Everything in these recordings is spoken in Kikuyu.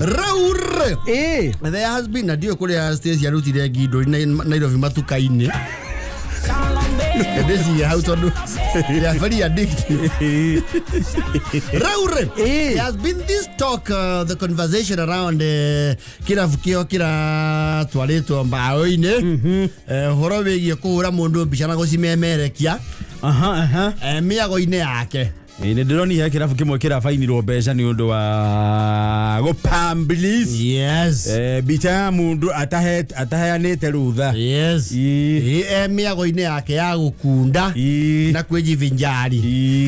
Rĩu rĩ, there has been, na ndiũĩ kũrĩa Stacy arutire ngindo Nairobi matuka-inĩ. Ndĩcirie hau tondũ they are very addictive. Rĩu rĩ, there has been this talk, the conversation around kĩrabu kĩo kĩratwarĩtwo mbaũ-inĩ. Ũhoro wĩgiĩ kũhũra mũndũ mbica na gũcimemerekia Aha, aha. Mĩago-inĩ yake. Ĩ, nĩ ndĩronire he kĩrabu kĩmwe kĩrabainirwo mbeca nĩ ũndũ wa gũpambilis mbica ya mũndũ ataheanĩte rũtha. Ĩ, mĩago-inĩ yake ya gũkunda na kwĩjivinjari.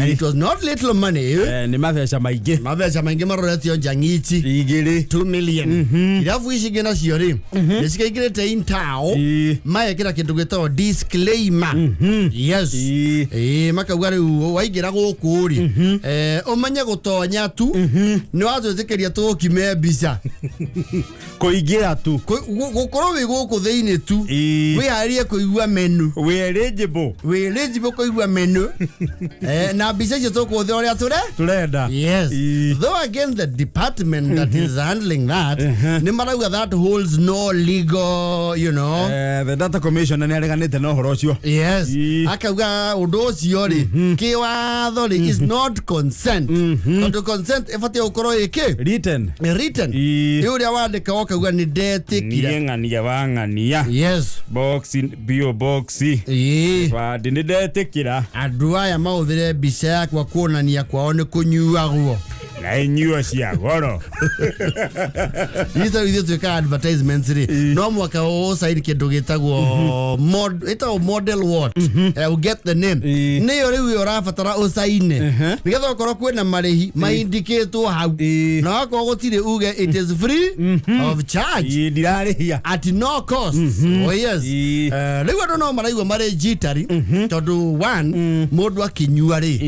And it was not little money. Nĩ mabeca maingĩ. Mabeca maingĩ maroretio njangici igĩrĩ. 2 million. Irabu ici ingĩ nacio rĩ, nĩ cikaingĩrĩte in town, magekĩra kĩndũ gĩtagwo disclaimer. Yes. Ĩĩ, makauga rĩu waingĩra gũkũ rĩ, ũmenye gũtonya tu nĩ watwĩtĩkĩria tũgũkime mbica. Kũingĩra tu. Gũkorwo wĩ gũkũ thĩinĩ tu, wĩharĩrie kũigua menu. Wĩ eligible. Wĩ eligible kũigua menu na mbica icio tũkũhũthĩra ũrĩa tũre tũrenda. Yes. Though again, the department that is handling that nĩ marauga that holds no legal. The data commissioner nĩ areganĩte na ũhoro ũcio. Yes. Akauga ũndũ ũcio rĩ, kĩwatho rĩ, is not consent. Tondũ consent ĩbatiĩ gũkorwo ĩkĩ? Written. Written. Nĩ ũrĩa wandĩka ũkauga nĩ ndetĩkire. Niĩ ng'ania wa ng'ania. Box bio box. Bandi nĩ ndetĩkĩra. Andũ aya mahũthĩre mbica yakwa kuonania kwao nĩ kũnyuagwo. Na inyuo cia goro. Ithe ithuĩ twĩkaga advertisements rĩ, no mwaka ũcaini kĩndũ gĩtagwo ĩtagwo model what. We get the name. Nĩyo rĩu ĩyo ũrabatara ũcaine nĩgetha okorwo kwĩna marĩhi maindikĩtwo hau, na wakorwo gũtirĩ uge it is free of charge. Ĩ, ndirarĩhia. At no cost. Oh yes. Rĩu andũ no maraigua marĩ jitari tondũ one, mũndũ akĩnyua rĩ,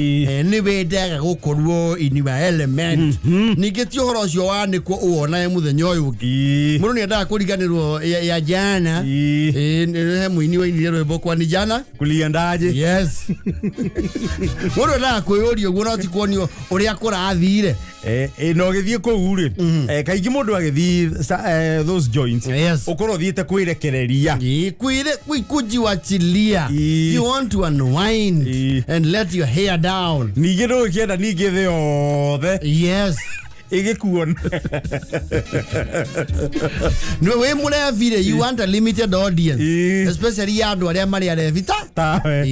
nĩ wendaga gũkorwo in your element. Ningĩ ti ũhoro ũcio wanĩkwo ũwonae mũthenya ũyũ ũngĩ. Mũndũ nĩ endaga kũriganĩrwo ya jana. He mũini wainire rwĩmbo kwani jana kuliendaje. Yes, mũndũ endaga kwĩyũria ũguo, no ti kuonio ũrĩa kũrathire. Na ũgĩthiĩ kũu rĩ, kaingĩ mũndũ agĩthiĩ those joints, ũkorwo ũthiĩte kwĩrekereria. Kwire kujiwachilia. You want to unwind and let your hair down. Ningĩ ndũgĩkĩenda ningĩ thĩ yothe ĩgĩkuona. Nĩ wĩ mũrebi rĩ, you want a limited audience, especially ya andũ arĩa marĩ arebi ta tawe.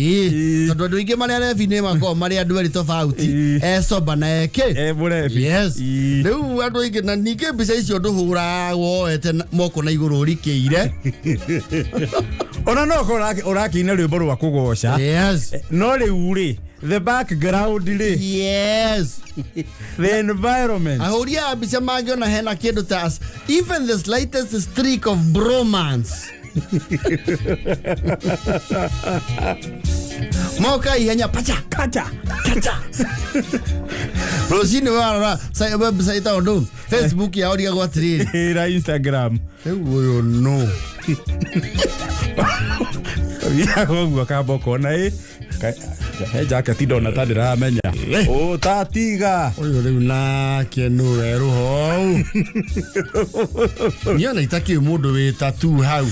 Tondũ andũ aingĩ marĩ arebi nĩ makoragwo marĩ andũ erĩ tofauti, e sober na eke e mũrebi. Yes. Rĩu andũ aingĩ, na ningĩ mbica icio ndũhũraga woete moko na igũrũ ũrikĩire. Ona no ũkorwo ũrakĩina rwĩmbo rwa kũgoca, no rĩu rĩ, the background rĩ, the environment. Ahũri a mbica mangĩona hena kĩndũ ta even the slightest streak of bromance, moka ihenya pacha kacha kacha. Rũcinĩ warora website tondũ Facebook yao rigagwo atĩrĩrĩ, ĩra Instagram. Rĩu ũyũ no Thiaga ũguo kamba ũkona ĩ he jacket ndona ta ndĩramenya ũtatiga. Ũyũ rĩu nake nũ werũ hou niĩ ona itakĩũĩ mũndũ wĩ tatu hau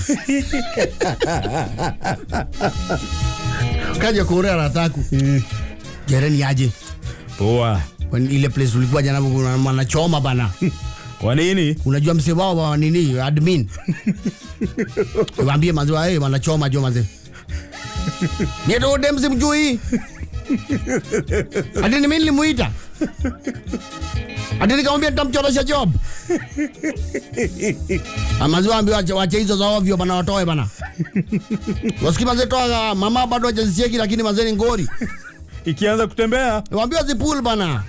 kaja kũũrĩra arata aku jereni aje. Poa. Kwani ile place ulikuwa jana wanachoma bana? Kwa nini? Unajua msee wao wa nini, admin, waambie manzi wa wanachoma jo manzi ni dem simjui hadi ni mimi nilimuita hadi nikamwambia nitamchorosha job. Amazi waambie wache hizo za ovyo bana, watoe bana, wasiki manzi toa mama bado hajazicheki, lakini manzi ni ngori. Ikianza kutembea. Waambie wazipull bana.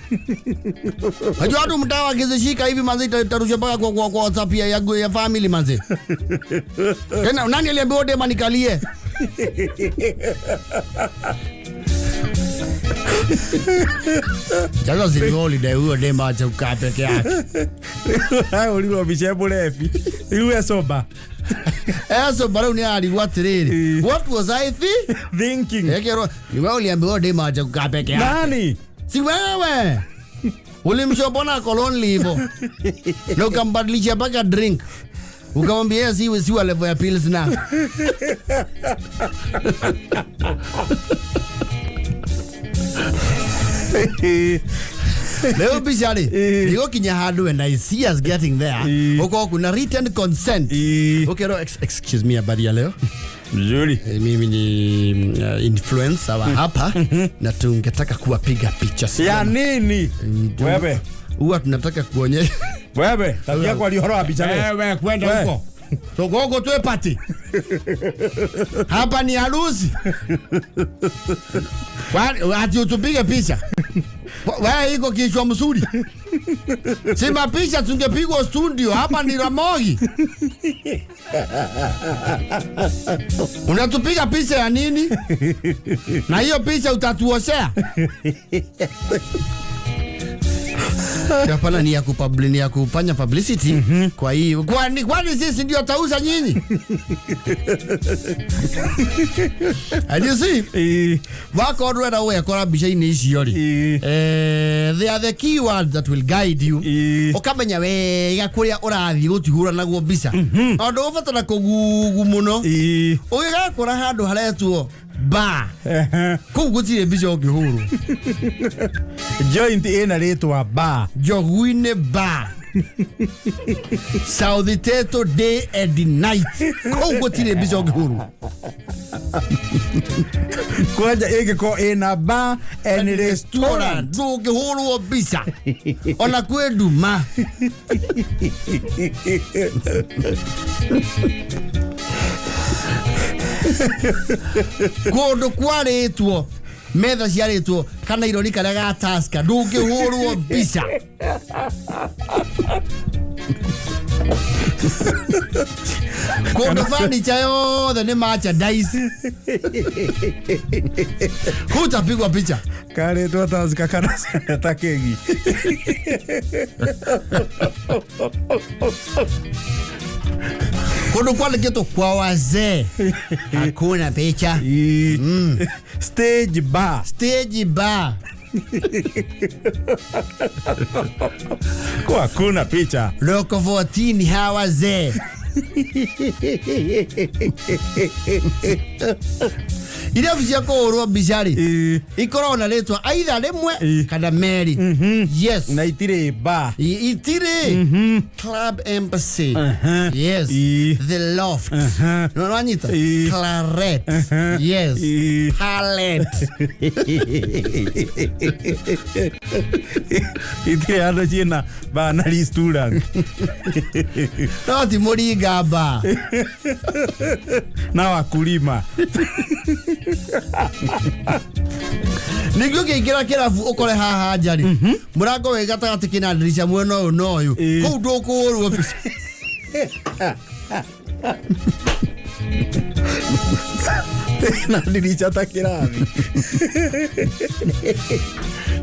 Najua watu mtaa wakizishika hivi manzi itarusha mpaka kwa WhatsApp ya family manzi. Tena nani aliambiwa dem nikalie? Sasa si ni holiday, huyo dem acha kukaa peke yake. Ũrirwo mbica mũrebi rĩu ecoba. Eso bado ni arigwo atĩrĩrĩ. What was I thinking? Ekerwo ni wewe uliambiwa dem acha kukaa peke yake. Nani? Si wewe. Ulimshow mbona ako lonely hivyo? Na ukambadilisha mpaka drink. Ukamwambia yeye si wa level ya pills na. Leo picha rĩ, nĩgũkinya handũ and I see us getting there. Ũkorwo kuna written consent. Ũkerwo excuse me, habari ya leo. Mzuri. Mimi ni influencer wa hapa na tungetaka kuwapiga picha. Ya nini? Wewe. Huwa tunataka kuonyesha. Wewe, tabia kwa ũhoro wa picha wewe. Wewe kwenda huko. Sogogo tuwe party. Hapa ni harusi. Ati utupige picha. Wewe iko kichwa mzuri. Sima picha tungepigwa studio, hapa ni Ramogi. Unatupiga picha ya nini? Na hiyo picha utatuoshea. Hapana, ni ya ni ya kufanya publicity. Kwa hiyo kwani sisi ndio tauza nyinyi? And you see, wako rwera we akora mbica-inĩ icio rĩ, they are the keywords that will guide you. Ukamenya wega kũrĩa ũrathiĩ gũtihuranagwo mbica. Tondũ ũbatara kũgugu mũno. Ũgĩgakora handũ haretwo bar. Kũu gũtirĩ mbica ũngĩhũrwo. Joint ĩna rĩtwa bar. Njogu-inĩ bar. South Teto day and night. Kũu gũtirĩ mbica ũngĩhũrwo. Kwanja ĩngĩkorwo ĩna bar and restaurant. Ndũngĩhũrwo mbica. Ona kwĩ nduma. Kũndũ kwarĩtwo metha ciarĩtwo kana irori karĩa ga Tusker ndũngĩhũrwo mbica. Kũndũ furniture yothe nĩ merchandise. Hutapigwa picha. Karĩtwo Tusker kana Seneta Kegi. Kũndũ kwandĩkĩtwo kwa wazee hakuna picha. Stage bar. Stage bar. Kwa hakuna picha. Loko 14 hawa wazee. Irabu cia kũhũrwo mbica rĩ, ikoragwo na rĩtwa either rĩmwe kana merĩ. Yes. Na itirĩ bar. Itirĩ. Club Embassy. Yes. The Loft. No wanyita? Claret. Yes. Palette. Itirĩ handũ ciĩna bar na restaurant. No ti mũringa bar. Na wakulima. Ningĩ ũkĩingĩra kĩrabu ũkore haha nja rĩ, mũrango wĩ gatagatĩ kĩna ndirica mwena ũyũ na ũyũ, kũu ndũkũhũrwo mbica. Na ndirica ta kĩrathi.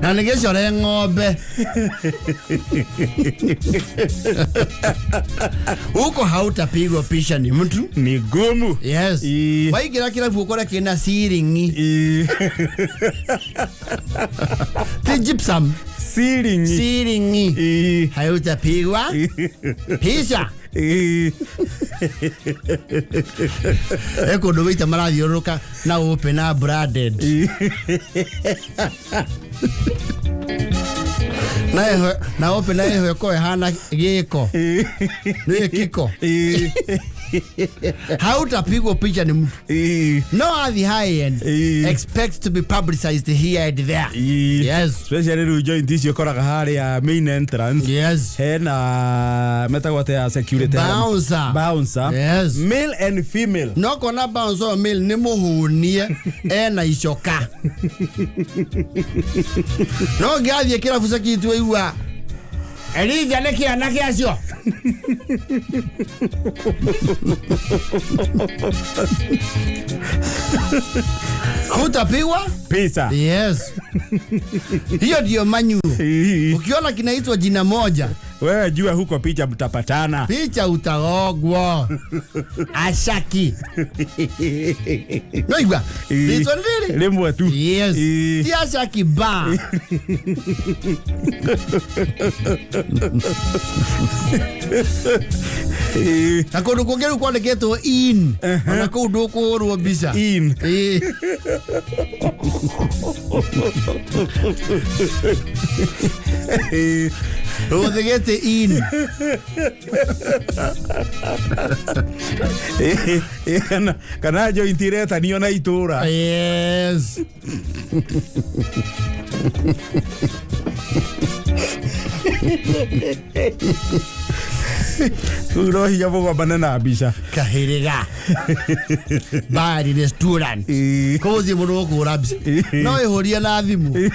Na nĩ gĩcore ng'ombe. Huko hautapigwa picha ni mtu. Ni gumu. Yes. Waingĩra kĩrabu ũkore kĩna ceiling. Ti gypsum. Ceiling. Ceiling. Hautapigwa picha. Kũndũ wĩita marathiũrũrũka na open na branded. Na open na ĩho ĩkorwo ĩhana gĩko. Nĩ kiko. Hautapigwa picha ni mtu. No at the high end. Expect to be publicized here and there. Yes. Especially rĩu joint icio ũkoraga harĩa main entrance. Yes. Hena metagwo atĩa security. Bouncer. Bouncer. Yes. Male and female. No kona bouncer male nĩ mũhũnie ena icoka. No ngĩathiĩ kĩrabu security waigua Elija nĩ kĩanake acio. Hutapigwa Pizza. Yes, hiyo ndio manyu. Ukiona kinaitwa jina moja, Wewe jua huko picha mtapatana. Picha utagogwo ashaki noigua ritwa nĩ rĩrĩ. Rimwe tu. Yes. Ti ashaki ba. Na kũndũ kũngĩ rĩu kwandĩkĩtwo in, ona kũu ndũkũhũrwo mbica. In. Ĩĩ. Rũthĩgĩte in. Kana joint iretanio na itũra. Yes. Rĩu no hinya mũgombane na mbica. Kahĩrĩga bari restaurant. Kũu thiĩ mũndũ gũkũhũra mbica no ĩhũrie na thimũ.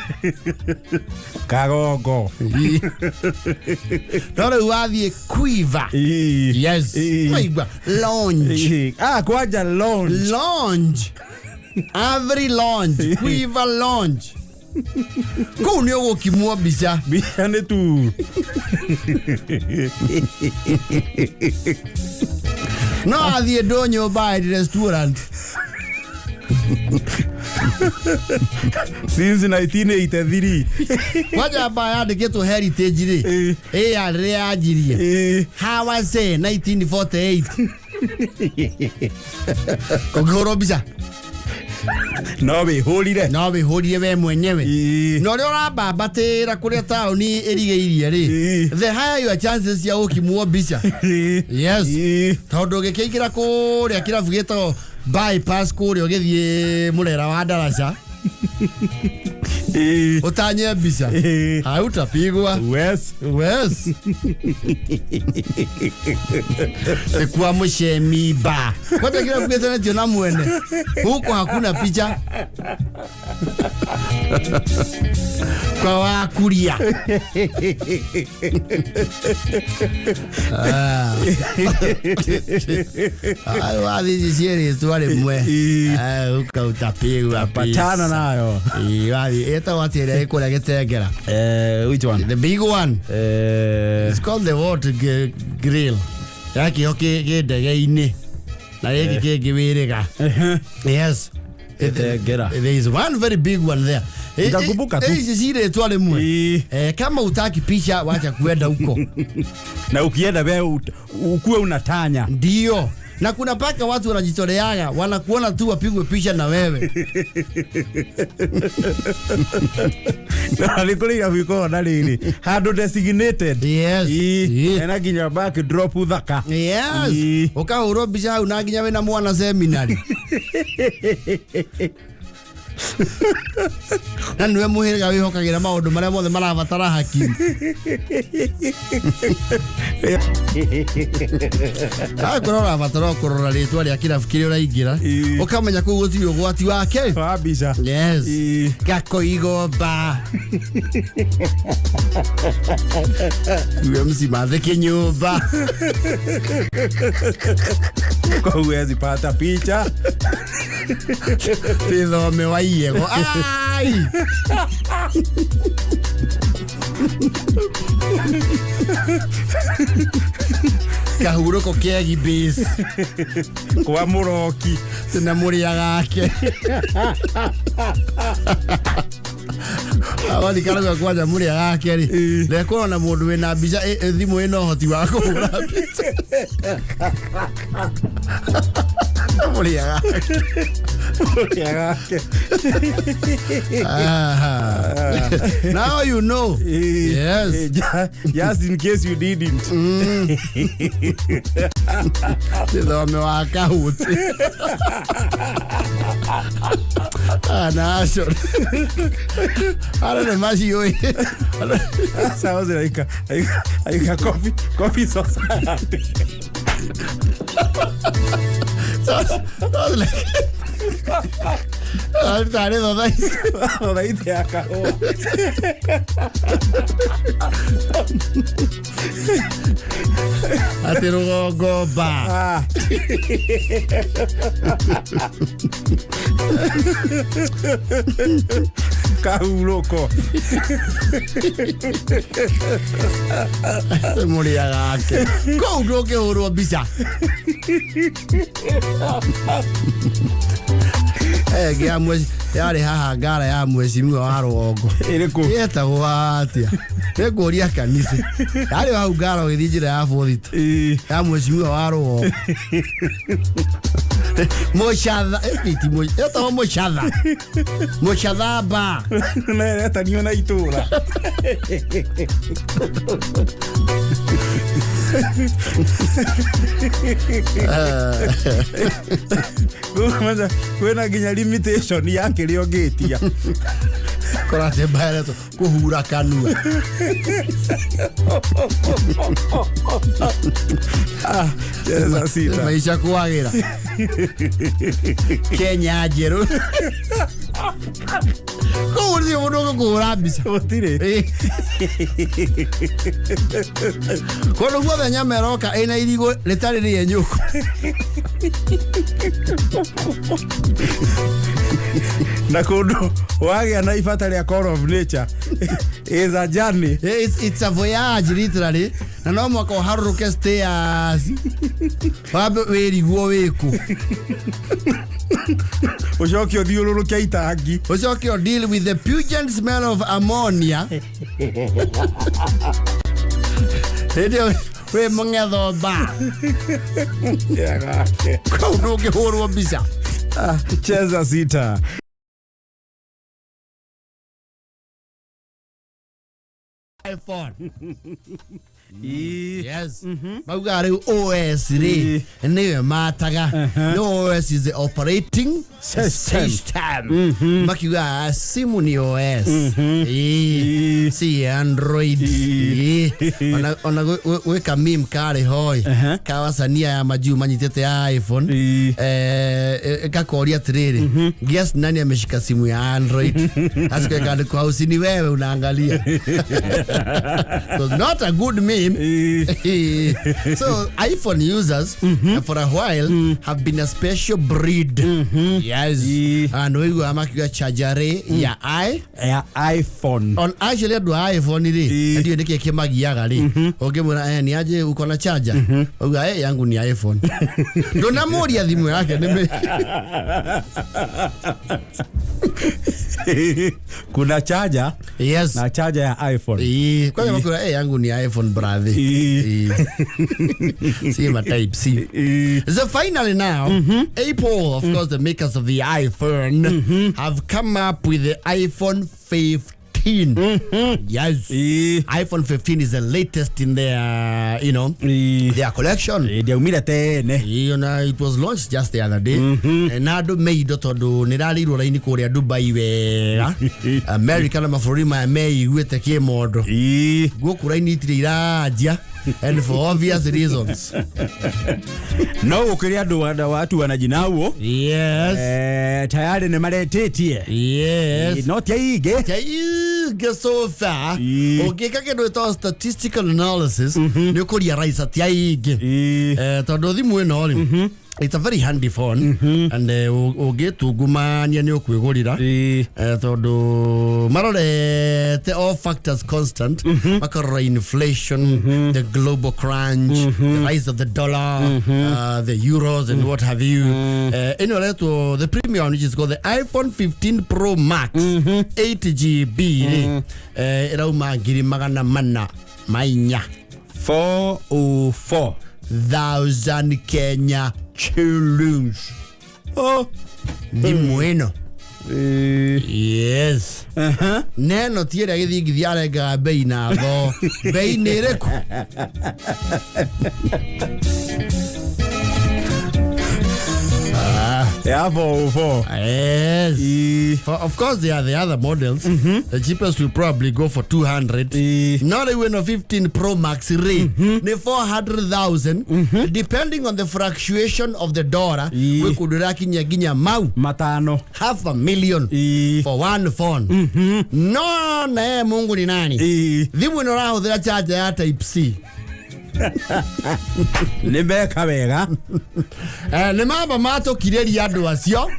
Kagongo. No rĩu wathiĩ Quiver. Yes. Waigua lounge. Ah, kwanja lounge. Lounge. Avery Lounge, Quiver Lounge. Kũu nĩ ũgũkimwo mbica. Mbica nĩ tu. No athiĩ ndũnyũ bar restaurant. Since 1983. Kwanja bar yandĩkĩtwo Heritage rĩ. Ĩ ya rĩrĩa yanjirie. Hawase 1948. Ũngĩhũrwo mbica. No wĩhũrire. No wĩhũrire we mwenyewe. Na ũrĩa ũrambambatĩra kũrĩa taũni ĩrigĩirie rĩ, the higher your chances cia gũkimwo mbica. Yes. Tondũ ũgĩkĩingĩra kũrĩa kĩrabu gĩtagwo bypass kũrĩa ũgĩthiĩ mũrera wa ndaraca, ũtanye mbica, hautapigwa. Yes. Yes. Nĩ kwa mũcemi ba. Kwanja kĩrabu gĩtanetio na mwene. Huko hakuna picha. Kwa wakuria. Wathiĩ ici ciĩrĩtwo rĩmwe. Ũkautapigwa. Patana nayo. Wathiĩ ĩtagwo atĩa ĩrĩa ĩ kũrĩa Gĩtengera? Which one? The big one. It's called the what grill. Yakĩho kĩ ndege-inĩ. Na gĩkĩ kĩngĩ wĩrĩga. Yes. Gĩtengera. There is one very big one there. Nitakumbuka tu. Ici cirĩtwa rĩmwe. Kama utaki picha wacha kuenda huko. Na ukienda wewe ukuwe unatanya. Ndio. Na kuna paka watu wanajitoleaga, wanakuona tu wapigwe picha na wewe. Na nĩ kũrĩ irabu ikoragwo na rĩrĩ handũ designated. Yes. Ena nginya backdrop thaka. Yes. Ũkahũrwo mbica hau na nginya wĩna mwana seminary. Na nĩwe mũhĩrĩga wĩhokagĩra maũndũ marĩa mothe marabatara hakiri. Akorwo ũrabatara kũrora rĩtwa rĩa kĩrabu kĩrĩa ũraingĩra, ũkamenya kũu gũtirĩ ũgwati wake. Wa mbica. Yes. Gakoigo ba. Uwe msimathe kĩnyũmba. Kwa huwezi pata picha. Thome wa iego. Ai! Kahurũko kegi base. Kwa mũroki. Tena mũrĩa gake. Awathikaraga kwanja mũrĩa gake rĩ. Ndekorwo na mũndũ wĩna mbica thimũ ĩna ũhoti wa kũhũra mbica. Mũrĩa gake. Mũrĩa gake. Now you know. Yes. Just in case you didn't. Thome wa kahuti. Na acio. Ara nĩ maciũĩ. Sounds like a coffee society. Sounds like Tarĩ thothaiti. Thothaitĩ ya kahũa. Atĩ rũgongo mba. Ah. Kahurũko. Mũrĩaga ake kũu ndũngĩhũrwo mbica. Ĩngĩ ya mweci yarĩ haha ngara ya mwecimiwa wa rũgongo. Ĩrĩkũ? Yetagwo atĩa? Nĩngũria kanitha. Yarĩ hau ngara ũgĩthiĩ njĩra ya bothito. Ĩĩ. Ya mwecimiwa wa rũgongo. Mũcatha, ti yetagwo mũcatha. Mũcathamba. Na ĩretanio na itũra. Kwĩna nginya limitation ya kĩrĩa ũngĩtia. Kũrate mbaeretwo kũhura kanua. Ah, cheza sita. Maisha kwagĩra. Kenya njerũ. Kũu gũtirĩ mũndũ ũgũkũhũra mbica. Gũtirĩ. Kũndũ guothe nyama ĩroka ĩna irigũ rĩtarĩ rĩenyũku. Na kũndũ wagĩa na ibata rĩa call of nature is a journey. It's a voyage literally. Na no mwaka ũharũrũke stairs. Wambe wĩrigwo wĩkũ. Ũcoke ũthiũrũrũke itangi. Ũcoke ũ deal with the pungent smell of ammonia. Hĩndĩ ĩyo wĩ mũng'etho mba. Yagake. Kũu ndũngĩhũrwo mbica. Ah, cheza sita. iPhone. Ĩĩ. Yes. Maugaga rĩu OS rĩ nĩyo mataga. No OS is the operating System. system. Makiugaga simu ni OS. Ĩĩ. Si Android. Ĩĩ. Ĩĩ. Ona gwĩ ka meme karĩ hoi ka wasania ya majuu manyitĩte ya iPhone. Ĩĩ. Kakoria atĩrĩrĩ, guess nani ameshika simu ya Android? Sasa kaandikwa hau, si ni wewe unaangalia. So not a good meme. Ĩĩ. So iPhone users for a while have been a special breed. Yes. Ĩĩ. And we go amakiuga charger ya i Ya iPhone. on actually andũ a iPhone rĩ Ĩĩ. ndiũĩ nĩkĩ kĩmagiaga rĩ ũngĩmwĩra ni aje uko na charger, auga yangu ni iPhone. Ndũnamũria thimũ yake nĩ Kuna charger Yes. na charger ya iPhone. Ĩĩ, kwanza makwĩra yangu ni iPhone brother. Ĩĩ. Ĩĩ. Si ma type C. Ĩĩ. So finally now, Apple, of course, the makers of the iPhone, have come up with the iPhone 15. Yes. Ĩĩ. iPhone 15 is the latest in their, you know, Ĩĩ. their collection. Ĩĩ, ndiaumire tene. It was launched just the other day. Na andũ meindo tondũ nĩ rarĩirwo raini kũrĩa Dubai wega. America na mabũrũri maya meiguĩte kĩmondo. Ĩĩ. Gũkũ raini itirĩ iranjia and for obvious reasons. No gũkĩrĩ andũ watu wanajinauo. Yes. Tayari nĩ maretĩtie. Yes. No ti aingĩ. Ti so far Ĩĩ. ũngĩka kĩndũ gĩtagwo statistical analysis nĩ ũkũrealize atĩ aingĩ. Tondũ thimũ ĩno rĩ, it's a very handy phone and ũngĩtungumania nĩ ũkwĩgũrĩra. Ĩĩ. Tondũ marorete all factors constant, makarora inflation, the global crunch, the rise of the dollar, the euros and what have you. Ĩno ĩretwo the premium, which is called the iPhone 15 Pro Max 8 GB rĩ, ĩrauma 404,000 404 thousand Kenya shillings. Oh. Thimũ ĩno. Ĩĩ. Yes. Neno ti ĩrĩa gĩthingithia arengaga bei na tho. Bei nĩ ĩrĩkũ? Ya 404. Yes. Ii. Of course they are the other models. The cheapest will probably go for 200. Ii. No rĩu ĩno 15 Pro Max rĩ nĩ 400,000 depending on the fluctuation of the dollar. Ii. Gwĩ kũndũ ĩrakinyia nginya mau Matano. half a million Ii. for one phone. No naye Mungu ni nani? Ii. Thimũ ĩno ũrahũthĩra charger ya type C. Nĩ meka wega. Nĩ mamba matũkirĩria andũ acio.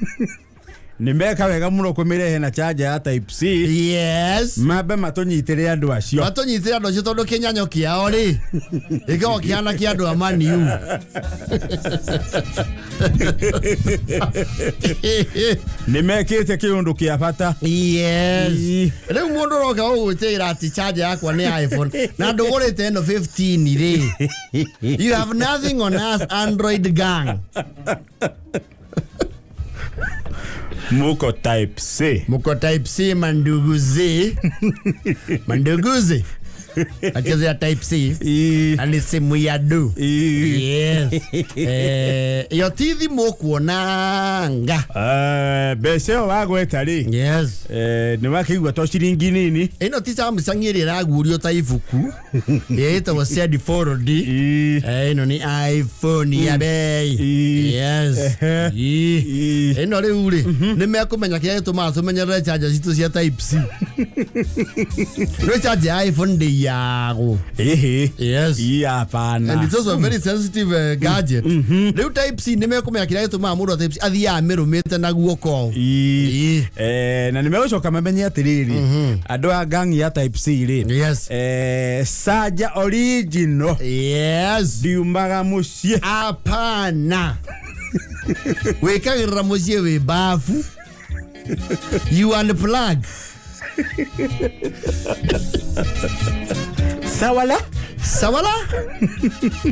Nĩ meka wega mũno kũmĩrehe na charger ya type C. Yes. Mambe matũnyitĩre andũ acio. Matũnyitĩre andũ acio tondũ kĩnyanyo kĩao rĩ gĩkoragwo kĩhana kĩa andũ a maniu. Nĩ mekĩte kĩũndũ kĩa bata. Yes. Ii. Rĩu mũndũ ũroka gũgwĩtĩra atĩ charger yakwa nĩ iPhone na ndũgũrĩte ĩno 15 rĩ. You have nothing on us Android gang. Muko type C. Muko type C manduguzi. Manduguzi. Achezea type C. Ii. Na nĩ simu ya du. Ii. Yes. Ĩyo ti thimũ ũkuona nga. Mbeca ĩyo wagweta rĩ. Yes. Nĩ wakĩigua to ciringi nini. Ĩno ti Samsung ĩrĩa ĩraguũrio ta ibuku. Ĩtagwo Z4D. Ii. Ĩno nĩ iPhone ya bei. Ii. Yes. Ehe. Ii. Ii. Ĩno rĩu rĩ nĩ mekũmenya kĩrĩa gĩtũmaga tũmenyerere charger citũ cia type C. No charger ya iPhone ndĩiyagwo. Ĩhĩ. Yes. Ii hapana. And it's also a very sensitive gadget. Rĩu type C nĩ mekũmenya kĩrĩa gĩtũmaga mũndũ wa type C athiaga amĩrũmĩte na guoko. Ii. Ii. Na nĩ megũcoka mamenye atĩrĩrĩ andũ a gang ya type C rĩ. Yes. Charger original Yes. ndiumaga mũciĩ. Hapana. Wĩkagĩrĩra mũciĩ wĩ bafu. You unplug. Sawala Sawala?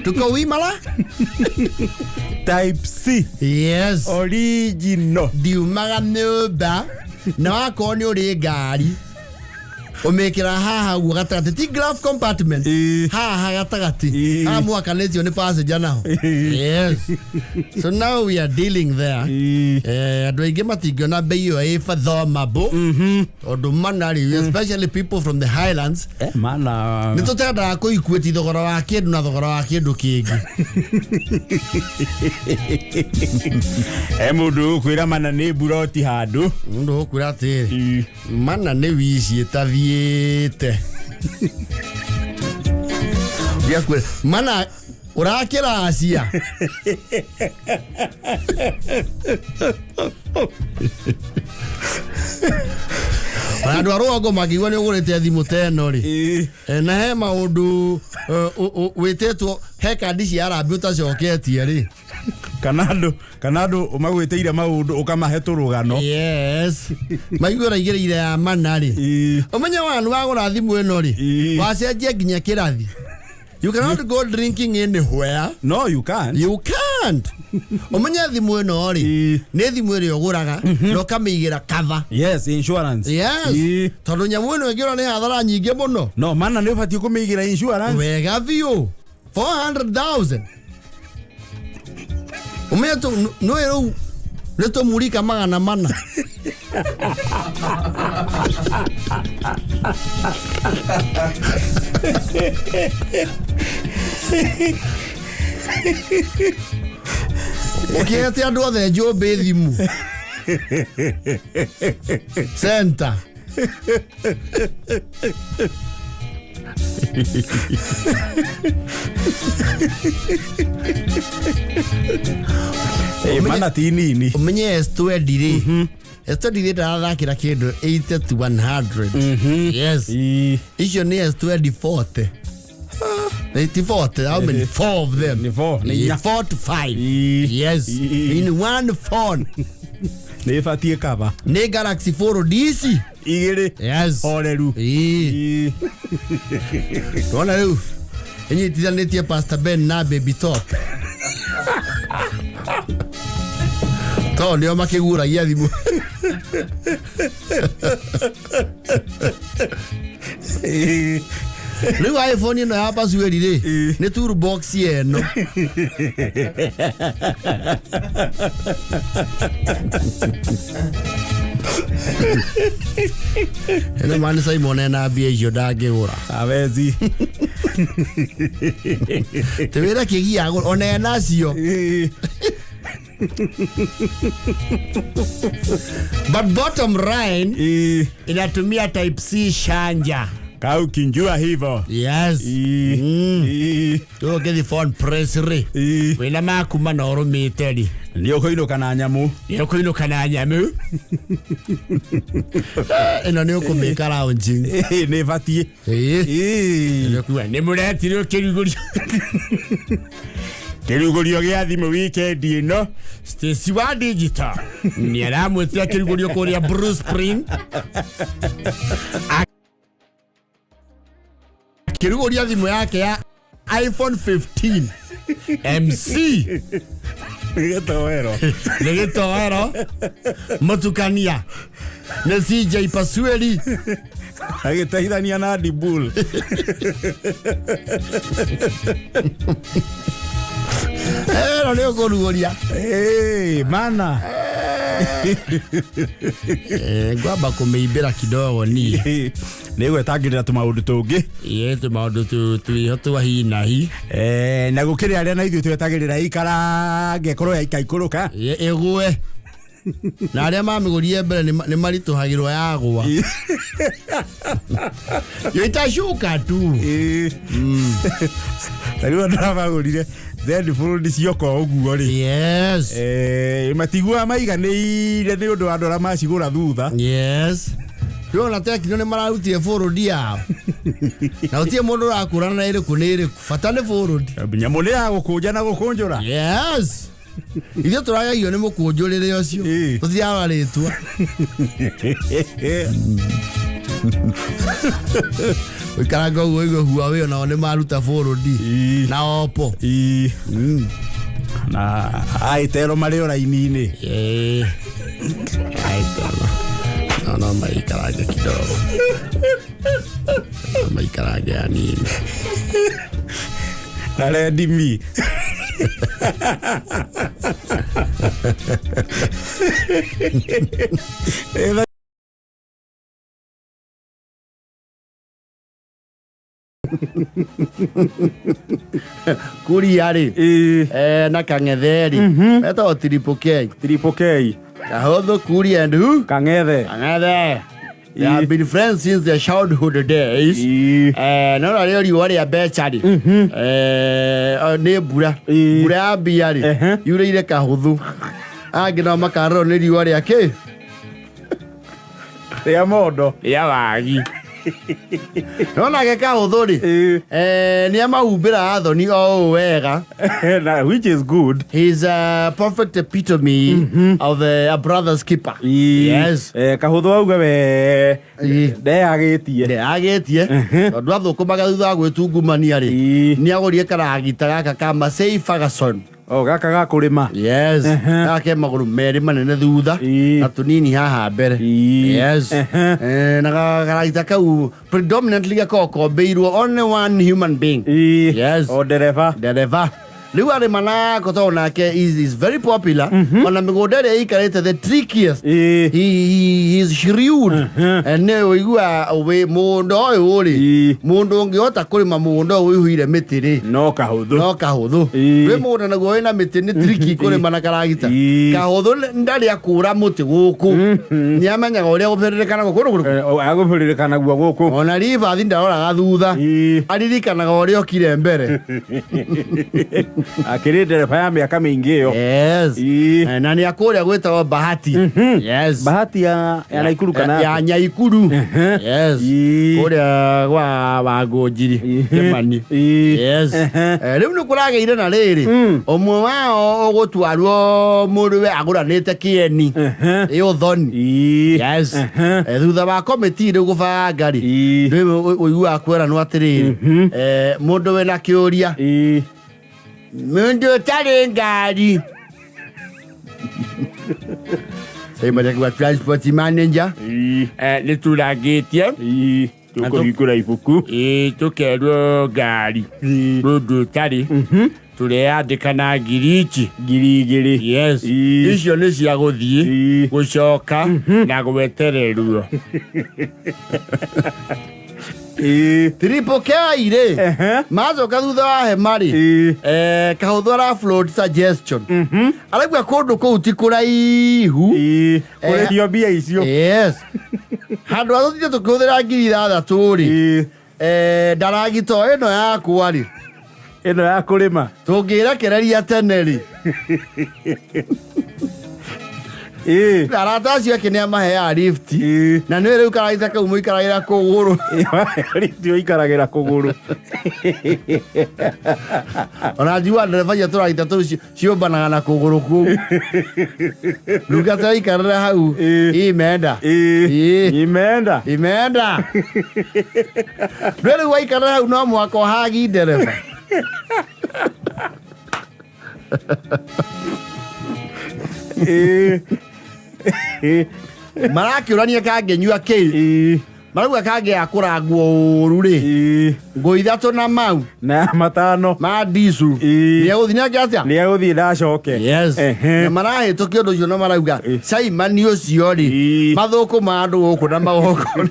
Tuko wimala? type C Yes. original. Ndiumaga nyũmba na wakorwo nĩ ũrĩ ngari ũmĩkĩra haha ũguo gatagatĩ ti glove compartment Ii. haha gatagatĩ Ii. haha mwakanĩtio nĩ passenger naho. Ii. Yes. So now we are dealing there. Ii. Andũ aingĩ matingĩona bei ĩyo ĩ fathomable tondũ mana rĩ especially people from the highlands Mana nĩ tũtendaga kũikuĩti thogora wa kĩndũ na thogora wa kĩndũ kĩngĩ. Mũndũ ũkwĩra mana nĩ mburoti handũ. Mũndũ ũkwĩra atĩrĩ Ii. mana nĩ wici ĩtathiĩte. Gĩakwĩra mana ũrakĩracia. Ona andũ a rũgongo mangĩigua nĩ ũgũrĩte thimũ ta ĩno rĩ. Ii. Na he maũndũ wĩtĩtwo he kandi cia harambĩ ũtacoketie rĩ. Kana andũ ũmagwĩtĩire maũndũ ũkamahe tũrũgano. Yes. Maigua ũraigĩrĩire ya mana rĩ. Ii. Ũmenye wanu wagũra thimũ ĩno rĩ Ii. wacenjia nginya kĩrathi. You cannot go drinking anywhere. No, you can't. You can't. Ũmenye thimũ ĩno rĩ Ii. nĩ thimũ ĩrĩa ũgũraga na ũkamĩigĩra cover. Yes, insurance. Yes. Ii. Tondũ nyamũ ĩno ĩngĩũra nĩ hathara nyingĩ mũno. No, mana nĩ ũbatiĩ kũmĩigĩra insurance. Wega biũ. 400,000. Ũmenye nĩ rĩu nĩ tũmurika 400. Ũkĩhete andũ othe njũmbĩ thimũ. Center. Mana ti nini. Ũmenye S20 rĩ S20 rĩ ndarathakĩra kĩndũ 80 to 100. Yes. Ii. Icio nĩ S20 40. 84, how many? 4 of them. Ni 4, ni inya. 4 to 5. Ii. Yes. Ii. In one phone. Nĩ ĩbatiĩ cover. Nĩ Galaxy 4 DC. Igĩrĩ. Yes. Horeru. Ii. Ii. Ndona rĩu ĩnyitithanĩtie Pastor Ben na Baby Top. Tondũ nĩo makĩguragia thimũ. Ii. Rĩu iPhone ĩno ya Pasueli rĩ, Ĩ. nĩ toolbox ĩno. Ĩno mani Simon ena mbia icio ndangĩgũra. Awezi. Tĩwĩra kĩgia agũra ona enacio. Ĩ. But bottom line, Ĩ. inatumia type C shanja. Kau kinjua hivo. Yes. Ĩ. Ĩ. Rĩu ũngĩthiĩ phone press rĩ, Ĩ. wĩna maku mana ũrũmĩte rĩ, Nĩ ũkũinũka na nyamũ. nĩ ũkũinũka na nyamũ. Ĩno nĩ ũkũmĩka launching. Ĩ, nĩ ĩbatiĩ. Ĩĩ. Ĩ. Nĩ ũkuga, nĩ mũretirwo kĩrugũrio. Kĩrugũrio gĩa thimũ wikendi ĩno. Stacy wa digital nĩ aramwĩtira kĩrugũrio kũrĩa Blue Spring. Akĩrugũria thimũ yake ya iPhone 15 MC. Nĩ gĩtoero. Nĩ gĩtoero mũtukania nĩ CJ Pasueli. Agĩteithania na Dibul. Ĩno nĩ ũkũrugũria. Ĩ, mana. Ngwamba kũmĩimbĩra kidogo niĩ. Ĩ, nĩ gwetangĩrĩra tũmaũndũ tũngĩ. Ĩĩ, tũmaũndũ twĩho twa hi na hi. Eh, na gũkĩrĩ arĩa na ithuĩ twetagĩrĩra ikarange ĩkorwo yaikaikũrũka. Ĩĩ, ĩgũe na arĩa mamĩgũrire mbere nĩ maritũhagĩrwo yagũa yo itashuka tu. Ĩ. Ta rĩu andũ arĩa magũrire Zenfold cioka ũguo rĩ, Yes. Eh, matiguaga maiganĩire nĩ ũndũ wa andũ arĩa macigũra thutha. Yes, rĩu ona Tekino nĩ mararutire bũrũndi yao na gũtirĩ mũndũ ũrakũrana na ĩrĩkũ nĩ ĩrĩkũ, bata nĩ bũrũndi. Nyamũ nĩ ya gũkũnja na gũkũnjũra. Yes, ithuĩ tũragegio nĩ mũkũnjũrĩre ũcio. Ĩ. Tũtirarora rĩtwa ũikaranga ũguo ũigue Huawei onao nĩ maruta bũrũndi Ĩ. na Oppo. Ĩ. Na aitero marĩ o raini-inĩ. Ĩĩ. Aitero no maikarange kidogo, no maikarange hanini. Na Redmi. Ĩ, Kuria rĩ, Ĩ. Na Kang'ethe rĩ, metagwo Triple K. Triple K. Kahũthũ, Kuria and who? Kang'ethe. Kang'ethe. They have been friends since their childhood days. Ĩ. No narĩo riũa rĩa mbeca rĩ, nĩ mbura. Ĩ. Mbura ya mbia rĩ, yurĩire Kahũthũ, angĩ nao makarorwo nĩ riũa rĩa kĩ? Rĩa mondo. Rĩa wagi. No nake Kahũthũ rĩ, Ĩ. nĩ amahumbĩra thoni o ũũ wega. Na which is good. He's a perfect epitome of a brother's keeper. Ĩ. Yes. Eh, Kahũthũ auga we Ĩ. ndeyagĩtie. Ndeyagĩtie tondũ athũkũmaga thutha wa gwĩtungumania rĩ, Ĩ. nĩ agũrire karagita gaka ka Massey Ferguson. O gaka ga kũrĩma. Yes, gaka ke magũrũ merĩ manene thutha Ĩ. na tũnini haha mbere. Ĩ. Yes. Eh, na karagita kau predominantly gakoragwo kombĩirwo only one human being. Ĩ. Yes. O ndereba. Ndereba rĩu arĩma nako tondũ nake is very popular ona mĩgũnda ĩrĩa ĩikarĩte the trickiest. Ĩ. He is shrewd. Nĩ ũigua wĩ mũgũnda ũyũ rĩ, Ĩ. mũndũ ũngĩhota kũrĩma mũgũnda ũyũ ũihũire mĩtĩ rĩ, No Kahũthũ. no Kahũthũ. Ĩ. Wĩ mũgũnda naguo wĩna mĩtĩ nĩ tricky kũrĩma na karagita. Ĩ. Kahũthũ ndarĩ akũra mũtĩ gũkũ, nĩ amenyaga ũrĩa gũbĩrĩrĩkana kũndũ kũrĩkũ. Eh, agũbĩrĩrĩkana guo gũkũ. Ona ribathi ndaroraga thutha. Ĩ. Aririkanaga ũrĩa okire mbere. Akĩrĩ ndereba ya mĩaka mĩingĩ ĩyo. Yes. Ĩ. Na nĩ akũrĩa gwĩtagwo Bahati. Yes. Bahati ya Naikuru kana ya Nyaikuru. Yes. Ĩ. Kũrĩa gwa Wangũnjiri Kĩmani. Ĩ. Yes. Rĩu nĩ kũragĩire na rĩrĩ ũmwe wao ũgũtwarwo mũrũwe agũranĩte kĩeni ĩ ũthoni. Ĩ. Yes. Thutha wa komiti rĩu gũbanga rĩ, Ĩ. rĩu ũiguaga kweranwo atĩrĩrĩ, mũndũ wĩna kĩũria, Ĩ. mũndũ ũtarĩ ngari. Simon akiwa transport manager. Ĩ. Nĩ turangĩtie Ĩ. Tũkũhingũra ibuku. Ĩĩ, tũkerwo ngari mũndũ ũtarĩ tũreyandĩka na ngiri ici. 2000. Yes. Icio nĩ cia gũthiĩ, gũcoka na gwetererwo. Triple K rĩ, macoka thutha wa hema rĩ, kahũthũ ara float suggestion, araigua kũndũ kũu ti kũraihu. Kũrĩhio mbia icio. Yes, handũ ha tũtinde tũkĩhũthĩra 6000 rĩ, ndaragito ĩno yakwa rĩ, Ĩno ya kũrĩma. Tũngĩrekereria tene rĩ, arata acio ake nĩ amaheaga lift, na nĩ rĩu karagita kau mũikaragĩra kũgũrũ. Lift ũikaragĩra kũgũrũ. Ona njigua ndereba cia tũragita tũu ciũmbanaga na kũgũrũ kũu rungata ikarĩra hau. Imeenda. Imeenda. Imeenda. Ndwe rĩu waikarĩra hau no mũhaka ũhagi ndereba. Marakĩũrania kangĩnyua kĩ, marauga kangĩaga kũrangwo ũru rĩ, ngũ ithatũ na mau na matano ma ndicu, nĩegũthiĩ nake atĩa? Nĩ egũthiĩ ndacoke. Yes. Na marahĩtũkia ũndũ ũcio na marauga caimani ũcio rĩ, mathũkũma andũ gũkũ na magongona.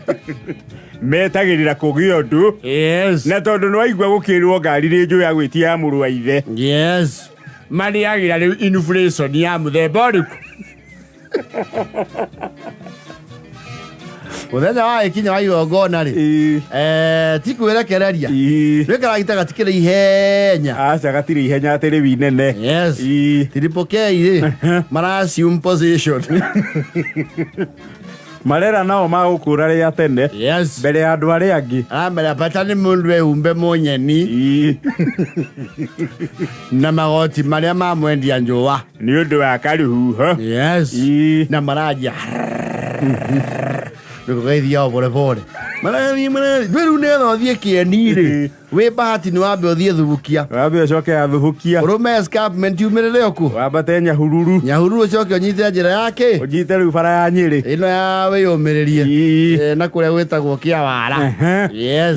Metagĩrĩra kũgĩa ũndũ. Na tondũ nĩ waigua gũkĩrwo ngari nĩ njũĩ agwĩtia ya mũrũ wa ithe. Yes. Marĩagĩra rĩu inflation ya mũthemba ũrĩkũ? Mũthenya wa gĩkinya wa igongona rĩ, ti kwĩrekereria, nĩ karagita gatikĩrĩ ihenya. Aca, gatirĩ ihenya atĩ rĩu inene. Yes. Triple K rĩ, mara assume position. Marera nao magũkũra rĩa tene. Mbere ya andũ arĩa angĩ. Aramera bata nĩ mũndũ ehumbe mũnyeni na magoti marĩa ma mwendia njũa. Nĩ ũndũ wa karũhuho. Yes. Na maranjia rĩgũgeithia o pore pore, marathiĩ marathiĩ. Ndwĩ rĩu nĩgetha ũthiĩ kĩeni rĩ, wĩ bahati nĩ wambe ũthiĩ thubukia. Wambe ũcoke ya thubukia. Ũrũme escarpment umĩrĩre oku. Wambate Nyahururu. Nyahururu ũcoke ũnyite njĩra ya kĩ. Ũnyite rĩu bara ya Nyĩrĩ. Ĩno ya wĩyũmĩrĩrie. Na kũrĩa gwĩtagwo Kĩawara. Yes.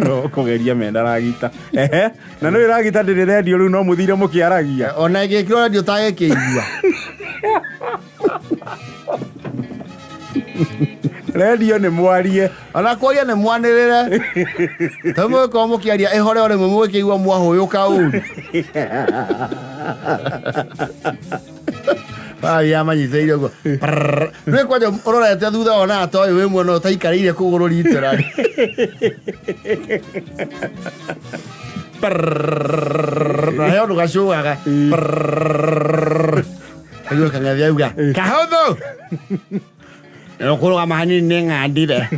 No kũgeria menda ragita. Ehe. Na nĩ ragita ndĩrĩ rendio rĩu no mũthire mũkĩaragia. Ona ĩngĩkĩrwo rendio ũtagĩkĩigua. Rendio nĩ mwarie. Ona kwaria nĩ mwanĩrĩre, tondũ mũgĩkorwo mũkĩaria ĩhore o rĩmwe mũgĩkĩigua mwahũyũka ũru. Baria manyitĩrĩire ũguo. Ndwĩ kwanja ũrorete thutha wonaga ta ũyũ wĩ mwena ũtaikarĩire kũgũrũ literally. Na he ũndũ gacũgaga. Aigua kang'athi auga kahũthũ ũkũrũgama hanini nĩ ng'andire.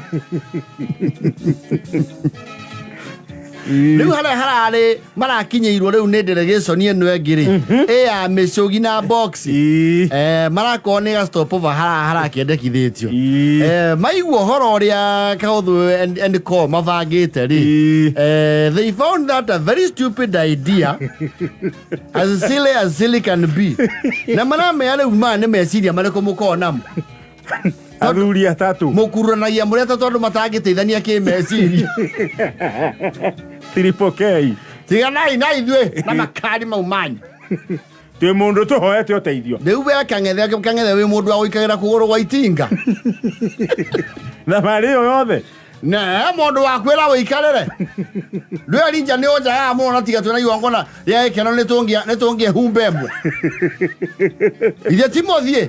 Rĩu harĩa hararĩ marakinyĩirwo rĩu nĩ delegation ĩno ĩngĩ rĩ, ĩ ya mĩcũgi na box, marakorwo nĩ ga stopover harakĩendekithĩtio. Maigua ũhoro ũrĩa Kahũthũ and co mabangĩte rĩ, they found that a very stupid idea, as silly as silly can be, na maramenya rĩu maya nĩ meciria marĩkũ mũkorwo namo. Athuri atatũ. Mũkururanagia mũrĩ atatũ, andũ matangĩteithania kĩmeciria. Triple K. Tiganai na ithuĩ na makari mau manyu. Twĩ mũndũ tũhoete ũteithio. Rĩu we kang'ethe kang'ethe, wĩ mũndũ wa gũikarĩra kũgũrũ gwa itinga. Thabarĩ ĩyo yothe. Ne mũndũ wa kwĩra wĩikarĩre ndwĩ rinja nĩ ũnjagaga mũno, na tiga twĩna igongona rĩa gĩkeno nĩ tũngĩhumba ĩmwe ithe ti mũthiĩ.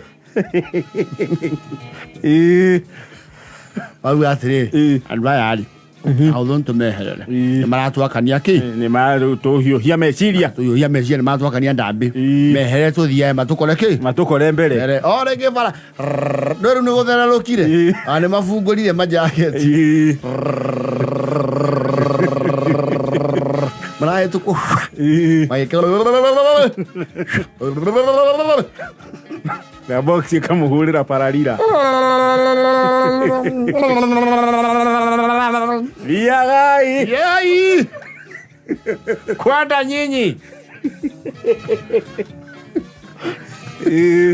Mauga atĩrĩrĩ, andũ aya rĩ, ahũthũ nĩ tũmeherere, nĩ maratwakania kĩ. Nĩ matũhiũhia meciria. Tũhiũhia meciria, nĩ maratwakania ndambĩ. Mehere tũthiae matũkore kĩ. Matũkore mbere. Mbere o rĩngĩ bara no rĩu nĩ gũthererũkire. Nĩ mabungũrire majaketi marahĩtũkwo magĩkĩra. Na box ĩkamũhũrĩra pararira. Thiagai. Yai! Kwanda nyinyi.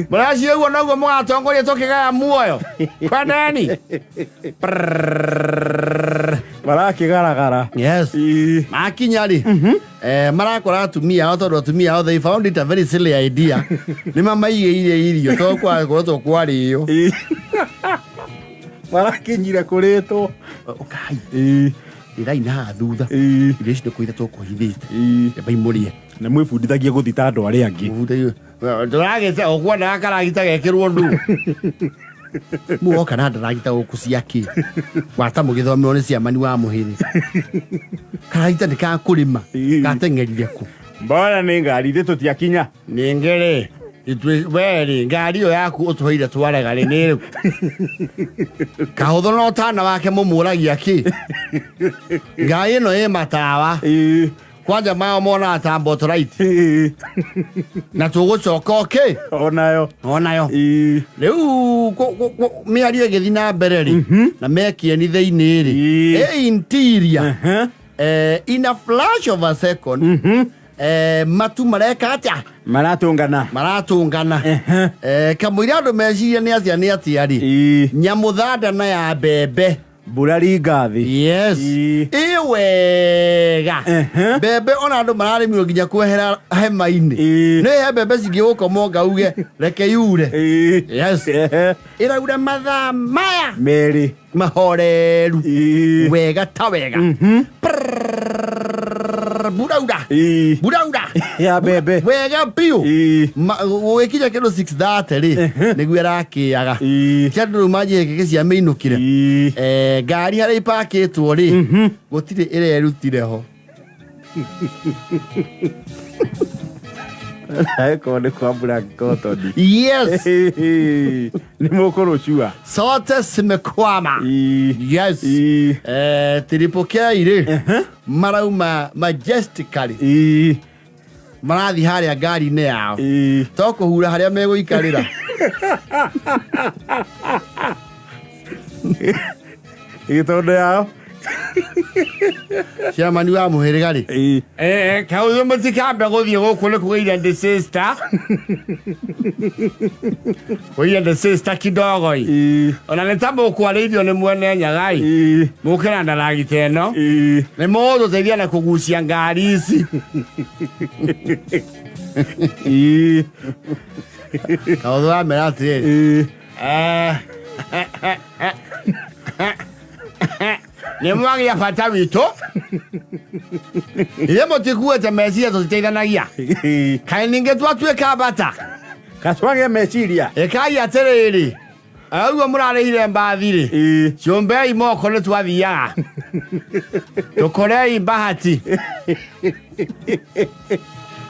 Mũraciĩ ũguo noguo mũgatongoria tũkĩgaya muoyo kwendeni. Marakĩgaragara. Yes. Makinya rĩ, marakora atumia ao, tondũ atumia ao, they found it a very silly idea, nĩ mamaigĩire irio tondũ kwakoretwo kwarĩo. Marakinyire kũrĩtwo. Ũkai, rĩrai na haha thutha. Irio ici nĩ kũhitha tũkũhithĩte. Ambai mũrĩe. Na mwĩbundithagie gũthi ta andũ arĩa angĩ. Ndũragĩte ũkuona karagita gekĩrwo ndu Muoka na ndaragita gũkũ ciakĩ wata mũgĩthomerwo nĩ ciamani wa mũhĩrĩ, karagita nĩ ka kũrĩma. Gateng'erire kũ? Mbona nĩ ngari ithe tũtiakinya. Ningĩ rĩ, ithuĩ we rĩ, ngari ĩyo yaku ũtũheire twarega rĩ, nĩ ĩrĩkũ? Kahũthũ na ũtana wake mũmũragia kĩ ngari ĩno ĩ matawa? Kwanja mao monaga ta mbotolait na tũgũcoka ũkĩ onayo. Onayo. Rĩu mĩario ĩgĩthiĩ na mbere rĩ, na mekieni thĩinĩ rĩ, ĩ interior, in a flash of a second, matu mareka atĩa? Maratũngana. Maratũngana. Kamũira andũ meciria nĩ atĩa nĩ atĩa rĩ, nyamũ thandana ya mbembe. Mbura ringa thĩ. Yes. Ĩ wega. Mbembe ona andũ mararĩmirwo nginya kwehera hema-inĩ. Nĩ he mbembe cingĩgũkoma ngauge reke yure. Yes. Ĩraura mathaa maya 2 mahoreru. Wega ta wega. Prrrr, buraura. Buraura ya mbembe. Wega biũ. Gũgĩkinya kĩndũ 6:30 rĩ, nĩguo ĩrakĩaga. Kĩandũ rĩu manjie gĩkĩ cia mĩinũkire. Ngari harĩa ipakĩtwo rĩ, gũtirĩ ĩrerutire ho. Angĩkorwo nĩ kwa black cotton. Yes. Nĩ mũkũrũcua. Sote zimekwama. Yes. Triple K rĩ, marauma majestically. Marathiĩ harĩa ngari-inĩ yao. To kũhura harĩa megũikarĩra. Gĩtondo yao. Ciamani wa mũhĩrĩga rĩ. Kaũthũ mũtikambe gũthiĩ gũkũ nĩ kũgĩire the sister. Kũgĩire the sister kidogo ĩ. Ona nĩ ta mũkwarĩirio nĩ mwene nyagai. Mũke na ndaragita ĩno. Nĩ mũgũtũteithia na kũgucia ngari ici. Kaũthũ amera atĩrĩrĩ. Nĩ mwagĩa bata witũ. Ithe mũtikuĩte meciria tũtiteithanagia. Kaĩ ningĩ twatuĩka bata. Katwagĩa meciria. Ĩkai atĩrĩrĩ. Ũguo mũrarĩhire mbathi rĩ. Ciũmbei moko nĩ twathiaga. Tũkorei bahati.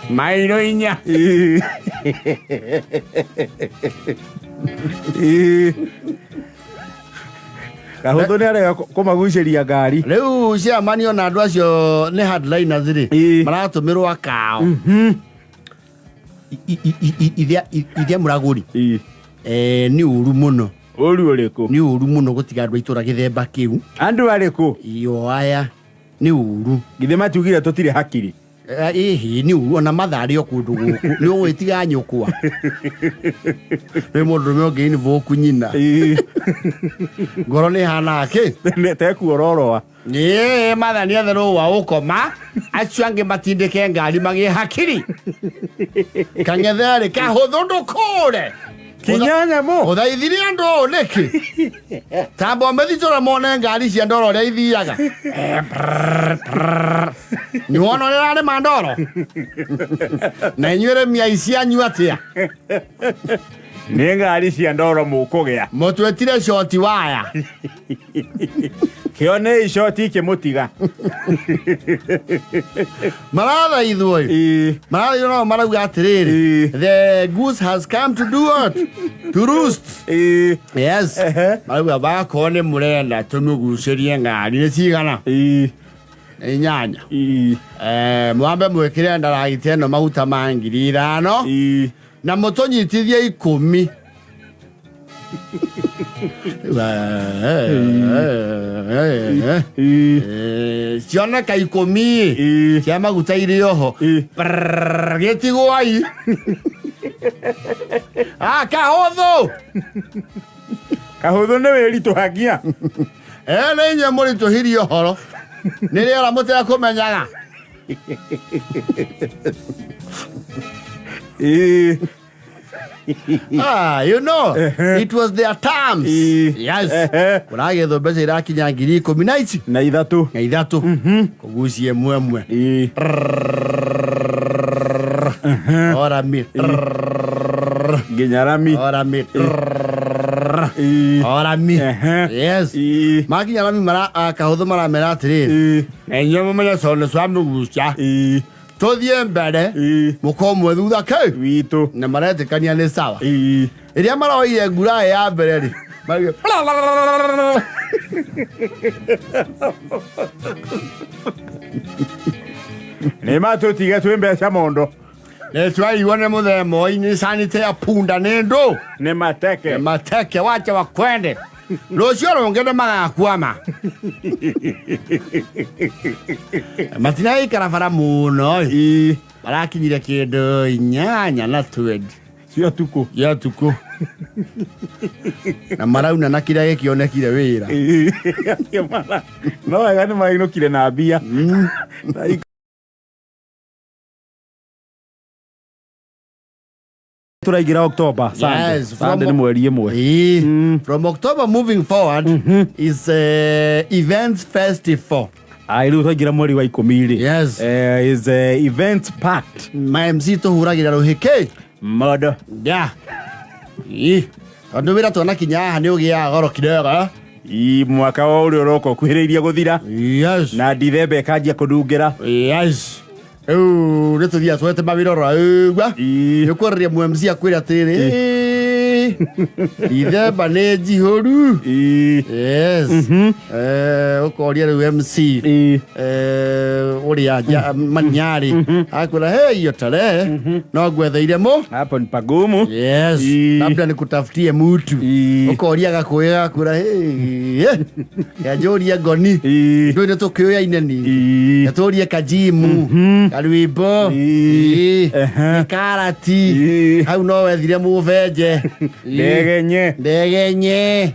Mairo 4. Kahũthũ nĩ arega kũmagucĩria ngari. Rĩu ciamani ona andũ acio nĩ hardliners rĩ, maratũmĩrwo akao. Ithia mũragũri. Nĩ ũru mũno. Ũru ũrĩkũ? Nĩ ũru mũno gũtiga andũ a itũra gĩthemba kĩu. Andũ arĩkũ? Iyo aya nĩ ũru. Githĩ matiugire tũtirĩ hakiri? Ĩhĩ, nĩ ũru ona matharĩ o kũndũ gũkũ nĩ ũgwĩtiga nyũkwa nĩ mũndũrũme ũngĩ invoke nyina. Ngoro nĩ hana kĩ? Tekuororoa. Ĩĩ, mathani ethe rũa ũkoma acio angĩ matindĩke ngari magĩe hakiri kang'etherĩ kahũthũ ndũkũre. Kinya nyamũ. Ũthaithirie andũ ũũ nĩkĩ? Tamba ũmĩthitũre mone ngari cia ndoro ũrĩa ithiaga. Nĩ wona ũrĩa ĩrarĩma ndoro na inyuĩ rĩmi aici anyu atĩa? Nĩ ngari cia ndoro mũkũgĩa. Mũtwĩtire shoti waya. Kĩo nĩ icoti ikĩmũtiga. Marathaithwo ĩ, marathaithwo nao marauga atĩrĩrĩ, the goose has come to do what? To roost. Yes. Marauga bakorwo nĩ mũrenda tũmĩgucĩrie ngari nĩ cigana? 8. Mwambe mwĩkĩre ndaragita ĩno maguta ma 5,000 na mũtũnyitithie 10. Cioneka 10 cia maguta irĩ oho. Gĩtigwai. Ah, kahũthũ. Kahũthũ nĩ wĩritũhagia. Nĩ inyuĩ mũritũhirie ũhoro. Nĩ rĩera mũtekũmenyaga. Ah, you know, it was their terms. Yes. Kũragethwo mbeca irakinya 13,000 na ici na ithatũ. Na ithatũ kũgucia ĩmwe ĩmwe. Orami. Nginya rami. Orami. Orami. Yes. Makinya rami mara ah, kahũthũ maramera atĩrĩrĩ, na inyuĩ mũmenye tondũ twamũgucia tũthiĩ mbere, mũkorwo mwĩ thutha kĩ witũ. Na maretĩkania nĩ sawa. Ĩrĩa maroire nguraĩ ya mbere rĩ, marauga, Nĩ matũtige twĩ mbeca mondo. Nĩ twaigua nĩ mũthemba oi nĩ sanite ya punda nĩ ndũ. Nĩ mateke. Nĩ mateke wache wakwende rũciũ rũngĩ nĩ magakwama matinagĩikara bara mũno ĩ. Marakinyire kĩndũ 8:20 cia tukũ. Ya tukũ na marauna na kĩrĩa gĩkĩonekire wĩra. No wega nĩ mainũkire na mbia. Tũraingĩra October Sunday. Yes, Sunday nĩ mweri ĩmwe. Ĩĩ. From October moving forward is events festival. Ai, rĩu twaingĩra mweri wa 10 rĩ. Yes. Is event packed. Ma MC tũhuragĩra rũhĩkĩ mondo. Yeah. Ĩĩ. Tondũ wĩra twanakinya haha nĩ ũgĩaga goro kidogo. I mwaka wa ũrĩa ũroka ũkuhĩrĩirie gũthira. Yes. Na Dithemba ĩkanjia kũnungĩra. Yes. Rĩu nĩ tũthiaga twete mawĩra oro ũguo. Nĩ ũkwarĩria mu MC akwĩra atĩrĩrĩ, Dithemba nĩ njihũru. Yes. Ũkoria rĩu MC ũrĩa manyarĩ akwĩra, hey, hiyo tarehe no ngwetheire mũ hapo ni pagumu. Yes. Labda nikutafutie mutu. Ũkoria gakũĩ gakwĩra, hey, yanjũrie ngoni. Ndũĩ nĩ tũkĩũyaine ni. Yatũrie kajimu karwimbo. Karati hau no wethire mũbenje. Ndegenye. Ndegenye.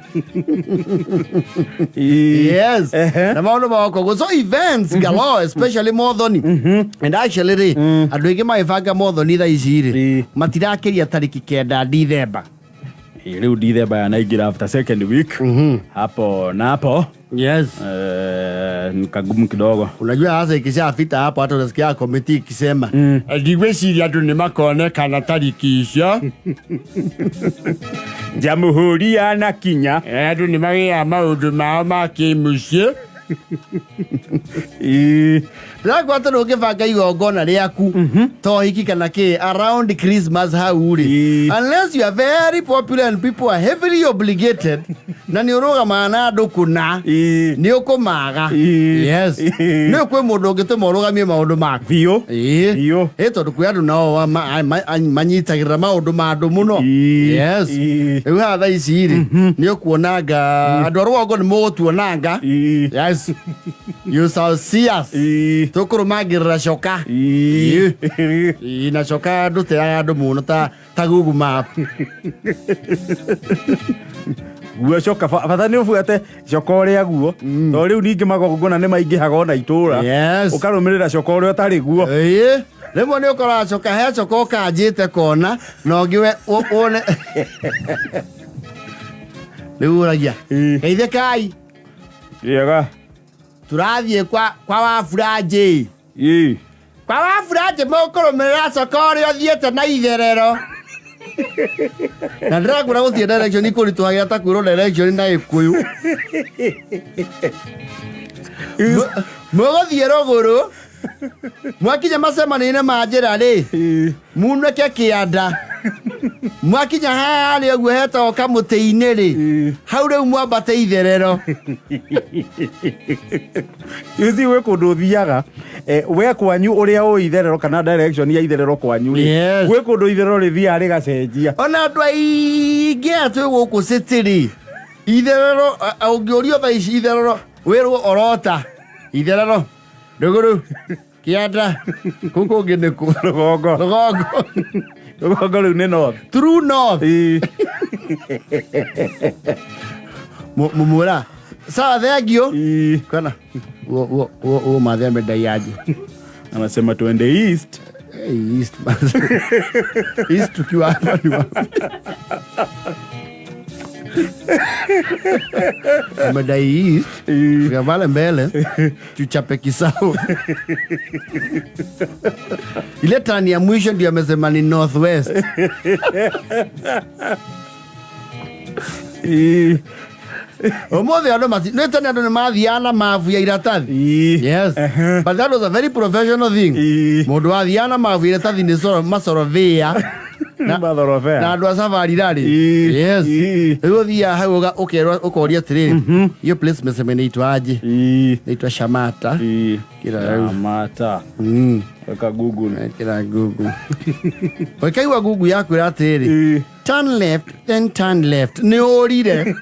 Yes. Na maũndũ magokorwo so events galore, especially mothoni. And actually rĩ, andũ aingĩ magĩbanga mothoni thaa ici rĩ, matirakĩria tarĩki 9 Dithemba. Rĩu Dithemba yanaingĩra after second week hapo napo. Yes. Ni kagumu kidogo. Unajua sasa ikishafita hapo hata unasikia komiti ikisema, ndigwĩciria andũ nĩ makonekana tariki icio. Jamhuri yanakinya. Andũ nĩ magĩaga maũndũ mao ma kĩmũciĩ. Ndĩrakwĩra atĩ ndũngĩbanga igongona rĩaku to hiki kana kĩ around Christmas hau rĩ, unless you are very popular and people are heavily obligated na nĩ ũrũgamaga na andũ kũna, nĩ ũkũmaga. Yes, nĩ kwĩ mũndũ ũngĩtũma ũrũgamie maũndũ maku. Biũ. Biũ. Tondũ kwĩ andũ nao manyitagĩrĩra maũndũ ma andũ mũno. Yes. Rĩu haha thaa ici rĩ, nĩ ũkuonanga andũ a rũgongo nĩ mũgũtuonanga. Yes, you shall see us. Tũkũrũmangĩrĩra coka. Ĩĩ, na coka ndũteaga andũ mũno ta Google Map. Guo coka bata nĩ ũbuate coka ũrĩa guo, tondũ rĩu ningĩ magongona nĩ maingĩhaga ona itũra. Yes. Ũkarũmĩrĩra coka ũrĩa ũtarĩ guo. Ĩĩ. Rĩmwe nĩ ũkoraga coka he coka ũkanjĩte kona na ũngĩ we wone rĩu ũragia geithĩkai. Rĩega. Tũrathiĩ kwa Wabũranjĩ. Kwa Wabũranjĩ mũkũrũmĩrĩra coka ũrĩa ũthiĩte na itherero. Na ndĩrakwĩra gũthiĩ direction ikũritũhagĩra ta kwĩrwo direction na Gĩkũyũ. Mũgũthiĩ rũgũrũ, mwakinya macemanio-inĩ ma njĩra rĩ, munĩke kĩanda. Mwakinya harĩa ũguo hetagwo kamũtĩ-inĩ rĩ, hau rĩu mwambate itherero. You see, gwĩ kũndũ ũthiaga, we kwanyu ũrĩa ũĩ itherero kana direction ya itherero kwanyu rĩ, Yes. gwĩ kũndũ itherero rĩthiaga rĩgacenjia. Ona andũ aingĩ aya twĩ gũkũ city rĩ, itherero, ũngĩũrio thaa ici itherero wĩrwo orota itherero rũgũrũ kĩanda kũu kũngĩ nĩ kũ? Rũgongo. Rũgongo. Rũgongo rĩu nĩ north. True north. Ĩĩ. Mumwĩra sawa, thank you. Ĩĩ. Kana huo mathe amedai aje? Anasema tuende east. Hey, east, east tukiwa hapa ni wapi? Amedai east. Ĩĩ. Fika pale mbele tuchape kisau. Ile tani ya mwisho ndio amesema ni northwest. Ĩĩ. Umuthi andu mati nĩ tene andu nĩ mathiaga na mabu ya iratathi. Ĩĩ. Yes. Ehe. But that was a very professional thing. Ĩĩ. Mundu wathiaga na mabu ya iratathi nĩ masorovia na Mathorovea. na andu a safari rally. Ĩĩ. Yes. Ĩĩ. Rĩu ũthiaga hau ũkerwo ũkoria atĩrĩrĩ, hiyo place mesema inaitwa aje? Ĩĩ. Inaitwa Shamata. Ĩĩ. Kila rĩu. Shamata. Weka Google. Kira Google. Ũkaigua Google yakwĩra atĩrĩrĩ, Ĩĩ. turn left then turn left, nĩ ũrire.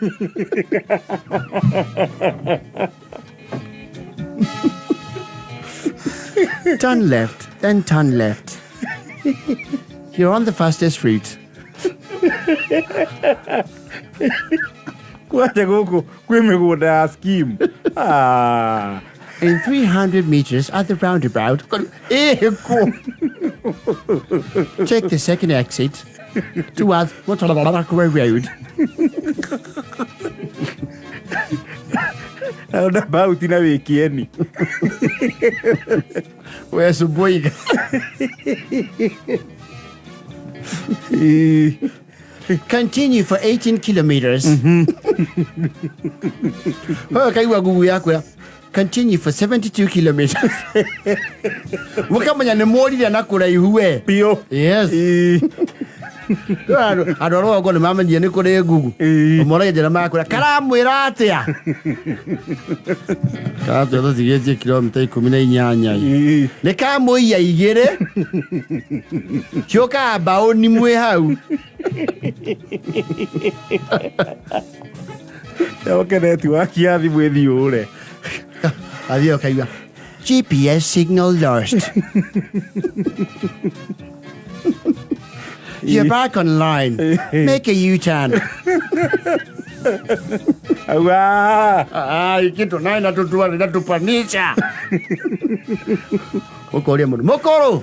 Turn left then turn left, you're on the fastest route. Kwanja gũkũ kwĩ mĩgũnda ya scheme. Ah. In 300 meters at the roundabout. Ĩkũ. Take the second exit towards Motorabakwe Road. Roundabout na wĩ kĩeni. We Subuiga. Ĩĩ. Continue for 18 kilometers. Wewe kaigua Google yakwĩra continue for 72 kilometers. Mũkamenya nĩ mũrire na kũraihu we. Biũ. Yes. Ĩĩ. Andũ a rũgongo nĩ mamenyire nĩ kũrĩ Google. Ĩĩ. Ũmoragia njĩra makwĩra karamwĩra atĩa? Karatwĩra tũtigĩtie kilomita 18. Ĩĩ. Nĩ kamũiya igĩrĩ ciũkaga mbaũni mwĩ hau. Oke netiwaki ya thimũ ĩthiĩ ũre. Athiĩ ũkaigua GPS signal lost. You're back online. Make a U-turn. Auga. Ah, kitu naye natutua natupanisha. Ũkoria mũndũ mũkũrũ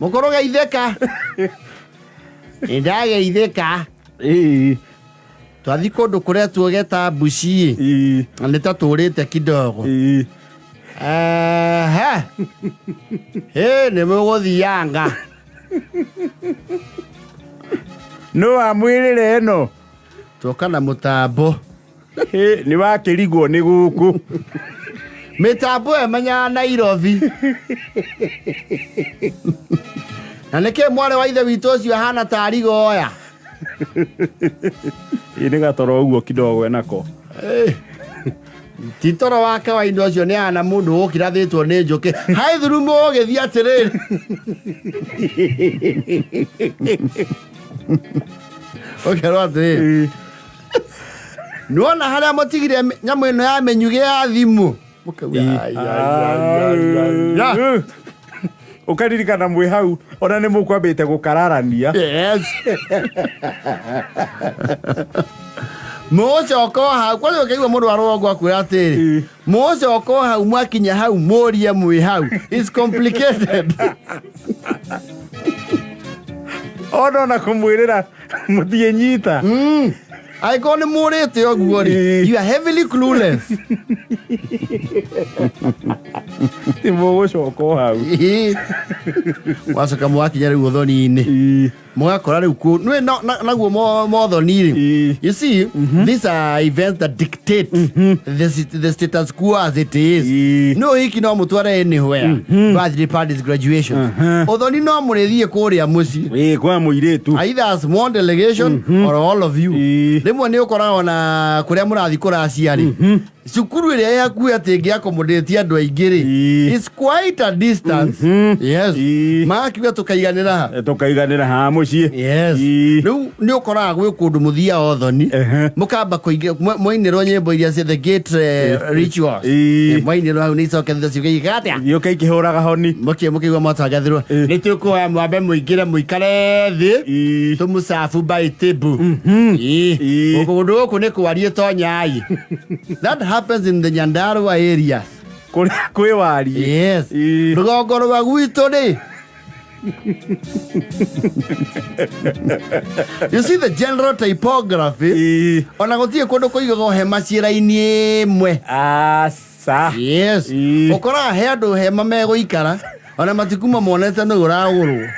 mũkũrũ geithĩka. Nĩndageithĩka. Ĩĩ. Twathi kũndũ kũretwo geta Mbuci. Ĩĩ. Na nĩ ta tũrĩte kidogo. Ĩĩ. Ehe. Hĩ nĩ mũgũthianga. No amwĩrĩre ĩno. Twoka na mũtambo. Hĩ, nĩ wakĩrigwo nĩ gũkũ. Mĩtambo ĩyo ĩmenyaga Nairobi. Na nĩkĩ mwarĩ wa ithe witũ ũcio ahana ta rigoya? Ĩ nĩ gatoro ũguo kidogo enako. Ti toro wa kawaida ũcio, nĩ ahana mũndũ ũkirathĩtwo nĩ njũkĩ. Hai thuru mũgĩthiĩ atĩrĩrĩ. Ũkerwo atĩrĩrĩ. Nĩwona harĩa mũtigire nyamũ ĩno ya mĩnyugĩ ya thimũ? Mũkauga, "Ai, ai, ai, ai, ai, ai." Ũkaririkana mwĩ hau ona nĩ mũkwambĩte gũkararania. Yes. Mũgũcoka o hau kwanja ũkaigua mũndũ wa rũgongo akwĩra atĩrĩ, mũgũcoka o hau mwakinya hau mũrie mwĩ hau. It's complicated. Ona kũmwĩrĩra mũtiĩnyita. Angĩkorwo nĩ mũrĩte ũguo rĩ, you are heavily clueless. Ti mũgũcoka o hau. Ĩĩ. Wacoka mwakinya rĩu ũthoni-inĩ, mũgakora rĩu kũ nĩ naguo mothoni rĩ. You see, these are events that dictate the status quo as it is. No hiki no mũtware anywhere, birthday parties, graduation, ũthoni no mũrĩthiĩ kũrĩa mũciĩ. Ĩĩ, kwa mũirĩtu. Either as one delegation or all of you. Rĩmwe nĩ ũkoraga ona kũrĩa mũrathiĩ kũracia rĩ, cukuru ĩrĩa ĩ hakuhĩ atĩ ĩngĩ accommodate andũ aingĩ rĩ, it's quite a distance. Yes. Magakiuga tũkaiganĩra ha? Tũkaiganĩra ha mũciĩ. Mũciĩ. Yes. Ii. Rĩu nĩ ũkoraga gwĩ kũndũ mũthiaga ũthoni. Mũkamba kũingĩ mwainĩrwo nyĩmbo iria cia the gate rituals. Ii. Mwainĩrwo hau nĩ icoke thutha ciũke igĩka atĩa? Gĩũke ikĩhũraga honi. Mũkĩ mũkĩigua mwatangathirwo. Nĩ tũkũhoya mwambe mũingĩre mũikare thĩ. Ii. Tũmũcabu by table. Ii. Ii. Kũndũ gũkũ nĩ kwarie tonyai. That happens in the Nyandarua areas. Kũrĩa kwĩ wariĩ. Yes. Ii. Rũgongo rwa gwitũ rĩ. You see the general typography. Ii. Ona gũtirĩ kũndũ kũigagwo hema ciĩ raini ĩmwe. Aca. Yes. Ii. Ũkoraga he andũ hema megũikara ona matikuma monete nũ ũragũrwo.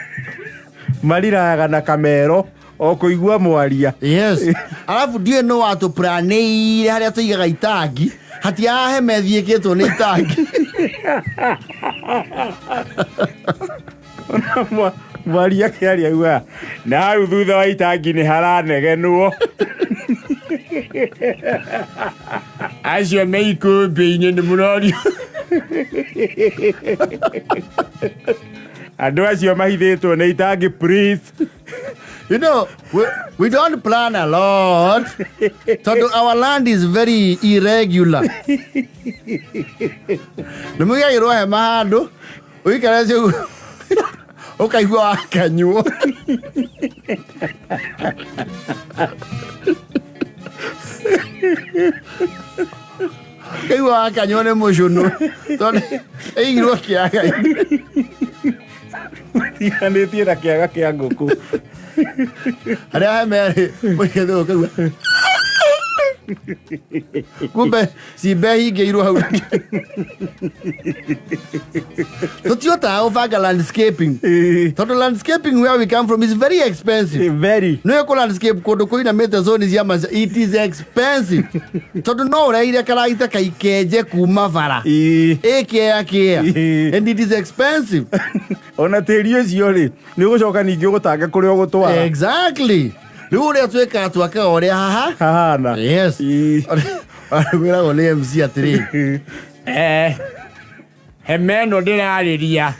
Mariraga na kamero o kũigua mwaria. Yes. Alafu ndiũĩ nũ watũplanĩire harĩa tũigaga itangi hatiaga hema ĩthiĩkĩtwo nĩ itangi. Mwaria akĩaria augaga na hau thutha wa itangi nĩ haranegenwo. Acio me ikũmbĩ-inĩ nĩ mũrorio. Andũ acio mahithĩtwo nĩ itangi, please. You know, we don't plan a lot. Tondũ our land is very irregular. Nĩ mũigagĩrwo hema handũ, ũikarĩte ũguo, ũkaigua wakanyuo. Ũkaigua wakanyuo nĩ mũcũnũ. Tondũ ĩigirwo kĩaga-inĩ. Tiganĩtie na kĩaga kĩa ngũkũ. Harĩa hema ĩrĩ, mũigĩte ũkaigua. Kumbe cimbe hingĩirwo hau. Tũtihotaga gũbanga landscaping. Tondũ landscaping where we come from is very expensive. Very. Nĩ kũ landscape kũndũ kũinamĩte zone cia maca, it is expensive. Tondũ no ũreire karagita kaikenje kuma bara. Ii. Ĩkĩea kĩa. Ii. And it is expensive. Ona tĩri ũcio rĩ, nĩ ũgũcoka ningĩ ũgũtange kũrĩa ũgũtwara. Exactly. Rĩu ũrĩa twĩkaga twakaga ũrĩa haha. Hahana. Yes. Ii. Wĩragwo nĩ MC atĩrĩrĩ. Hema ĩno ndĩrarĩria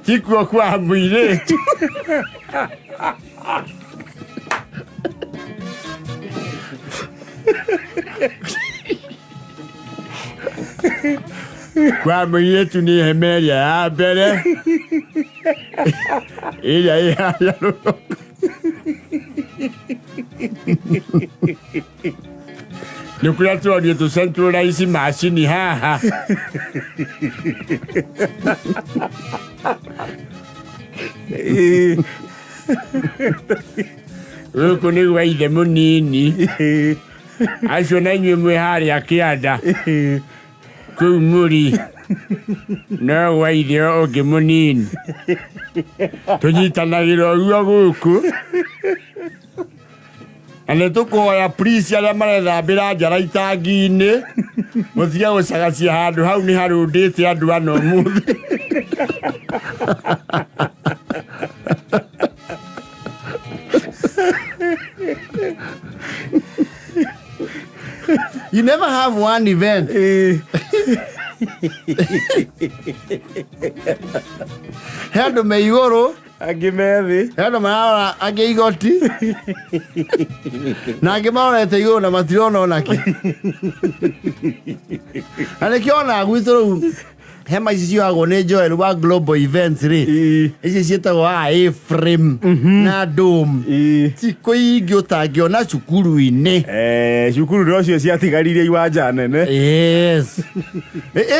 tikuo kwa mũirĩtu. Kwa mũirĩtu nĩ hema ĩrĩa ya mbere ĩrĩa ĩ harĩa rũgongo. Nĩ kũrĩa tũronio tũ centralize macini haha. Ii. Gũkũ nĩ gwa ithe mũnini. Acio na inyuĩ mwĩ harĩa kĩanda kũu mũri no gwa ithe ũngĩ mũnini. Tũnyitanagĩra ũguo gũkũ. Na nĩ tũkũhoya please arĩa marethambĩra njara itangi-inĩ mũtige gũcagacia handũ hau nĩ harũndĩte andũ ana ũmũthĩ. You never have one event. Ii. He andũ me igũrũ, Angĩ me thĩ. he andũ mararora angĩ igoti na angĩ marorete igũrũ na matirona ona kĩ. Na nĩkĩo ona gwitũ rĩu hema ici cioyagwo nĩ Joel wa Global Events rĩ. Ii. Ici ciĩtagwo A-frame na dome. Ii. Ti kũingĩ ũtangĩona cukuru-inĩ. Cukuru nocio ciatigaririe iwanja nene. Yes.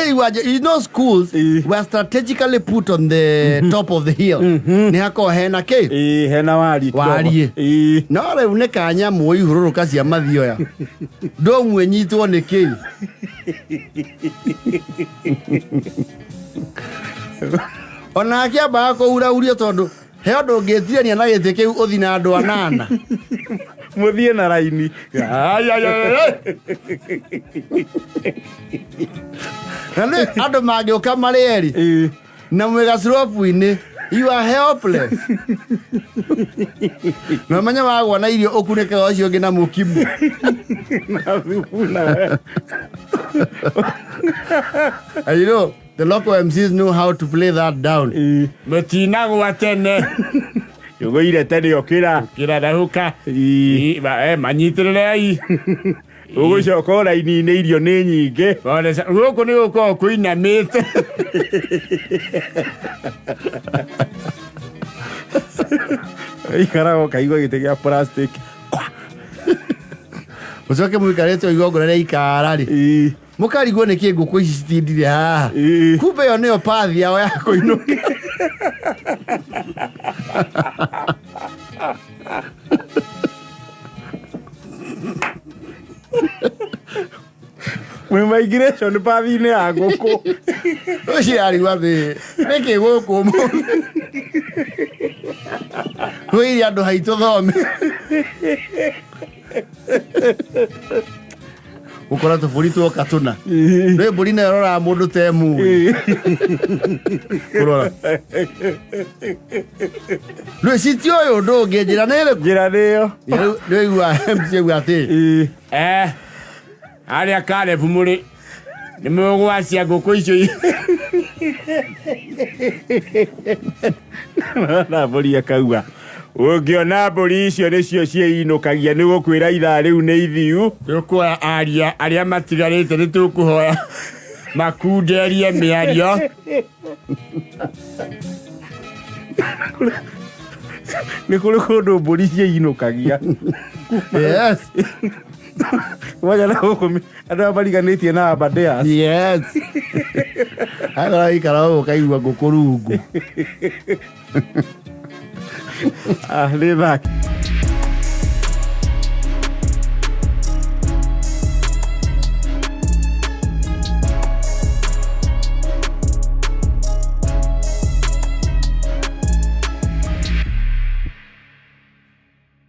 Iwanja, you know schools Eh. were strategically put on the top of the hill. Nĩ hakoragwo hena kĩ? Ii, hena wariĩ kidogo. Wariĩ. Ii. No rĩu nĩ kanyamũ ihũrũrũka cia mathioya. Ndũmwe nyitwo nĩ kĩ? Ona akĩambaga kũhurahurio tondũ he ũndũ ũngĩtirania na gĩtĩ kĩu ũthi na andũ anana. Mũthiĩ na raini. Ai, ai, ai, ai. Na nĩ andũ mangĩũka marĩ erĩ Ii. na mwĩ gacirobu-inĩ, you are helpless. Na ũmenye wagwa na irio ũkunĩkaga ũcio ũngĩ na mũkimo. Na thubu na And you know, the local MCs know how to play that down. Ii. Mũtinagwa tene. Ũgũire tene ũkĩra. Kĩra rahũka. Ii. Manyitĩrĩrei. Ũgũcoka o raini-inĩ irio nĩ nyingĩ. Pole sa- Gũkũ nĩ gũkoragwo kũinamĩte. Ikaraga ũkaigua gĩtĩ gĩa plastic. Mũcoke mũikarĩte igongona rĩa ikara rĩ. Ii. Mũkarigwo nĩkĩ ngũkũ ici citindire haha. Ii. Kumbe ĩyo nĩyo pathi yao ya kũinũka. Mwĩ migration pathi-inĩ ya ngũkũ. Ũcio arigwo atĩ nĩkĩ gũkũ ũmũthĩ. Kwĩire andũ haitũ thome. Gũkora tũbũri tuoka tũna. Nĩ mbũri nayo ĩroraga mũndũ ta ĩmũĩ. Kũrora. Rwĩcitie ũyũ ũndũ ũngĩ njĩra nĩ ĩrĩkũ? Njĩra nĩyo. Nĩwaigua MC auga atĩ Ii. Arĩa karebu mũrĩ nĩ mũgwacia ngũkũ icio. Na mbũri akauga ũngĩona mbũri icio nĩcio ciĩinũkagia nĩ gũkwĩra ithaa rĩu nĩ ithiu. Tũkuoya aria arĩa matigarĩte nĩ tũkũhoya makunderie mĩario. Nĩ kũrĩ kũndũ mbũri ciĩinũkagia. Yes. Mwanya na gũkũ andũ aya mariganĩtie na Aberdares. Yes. Agora ikara ũũ ũkaigua ngũkũ rungu. Ah, nĩ thaki.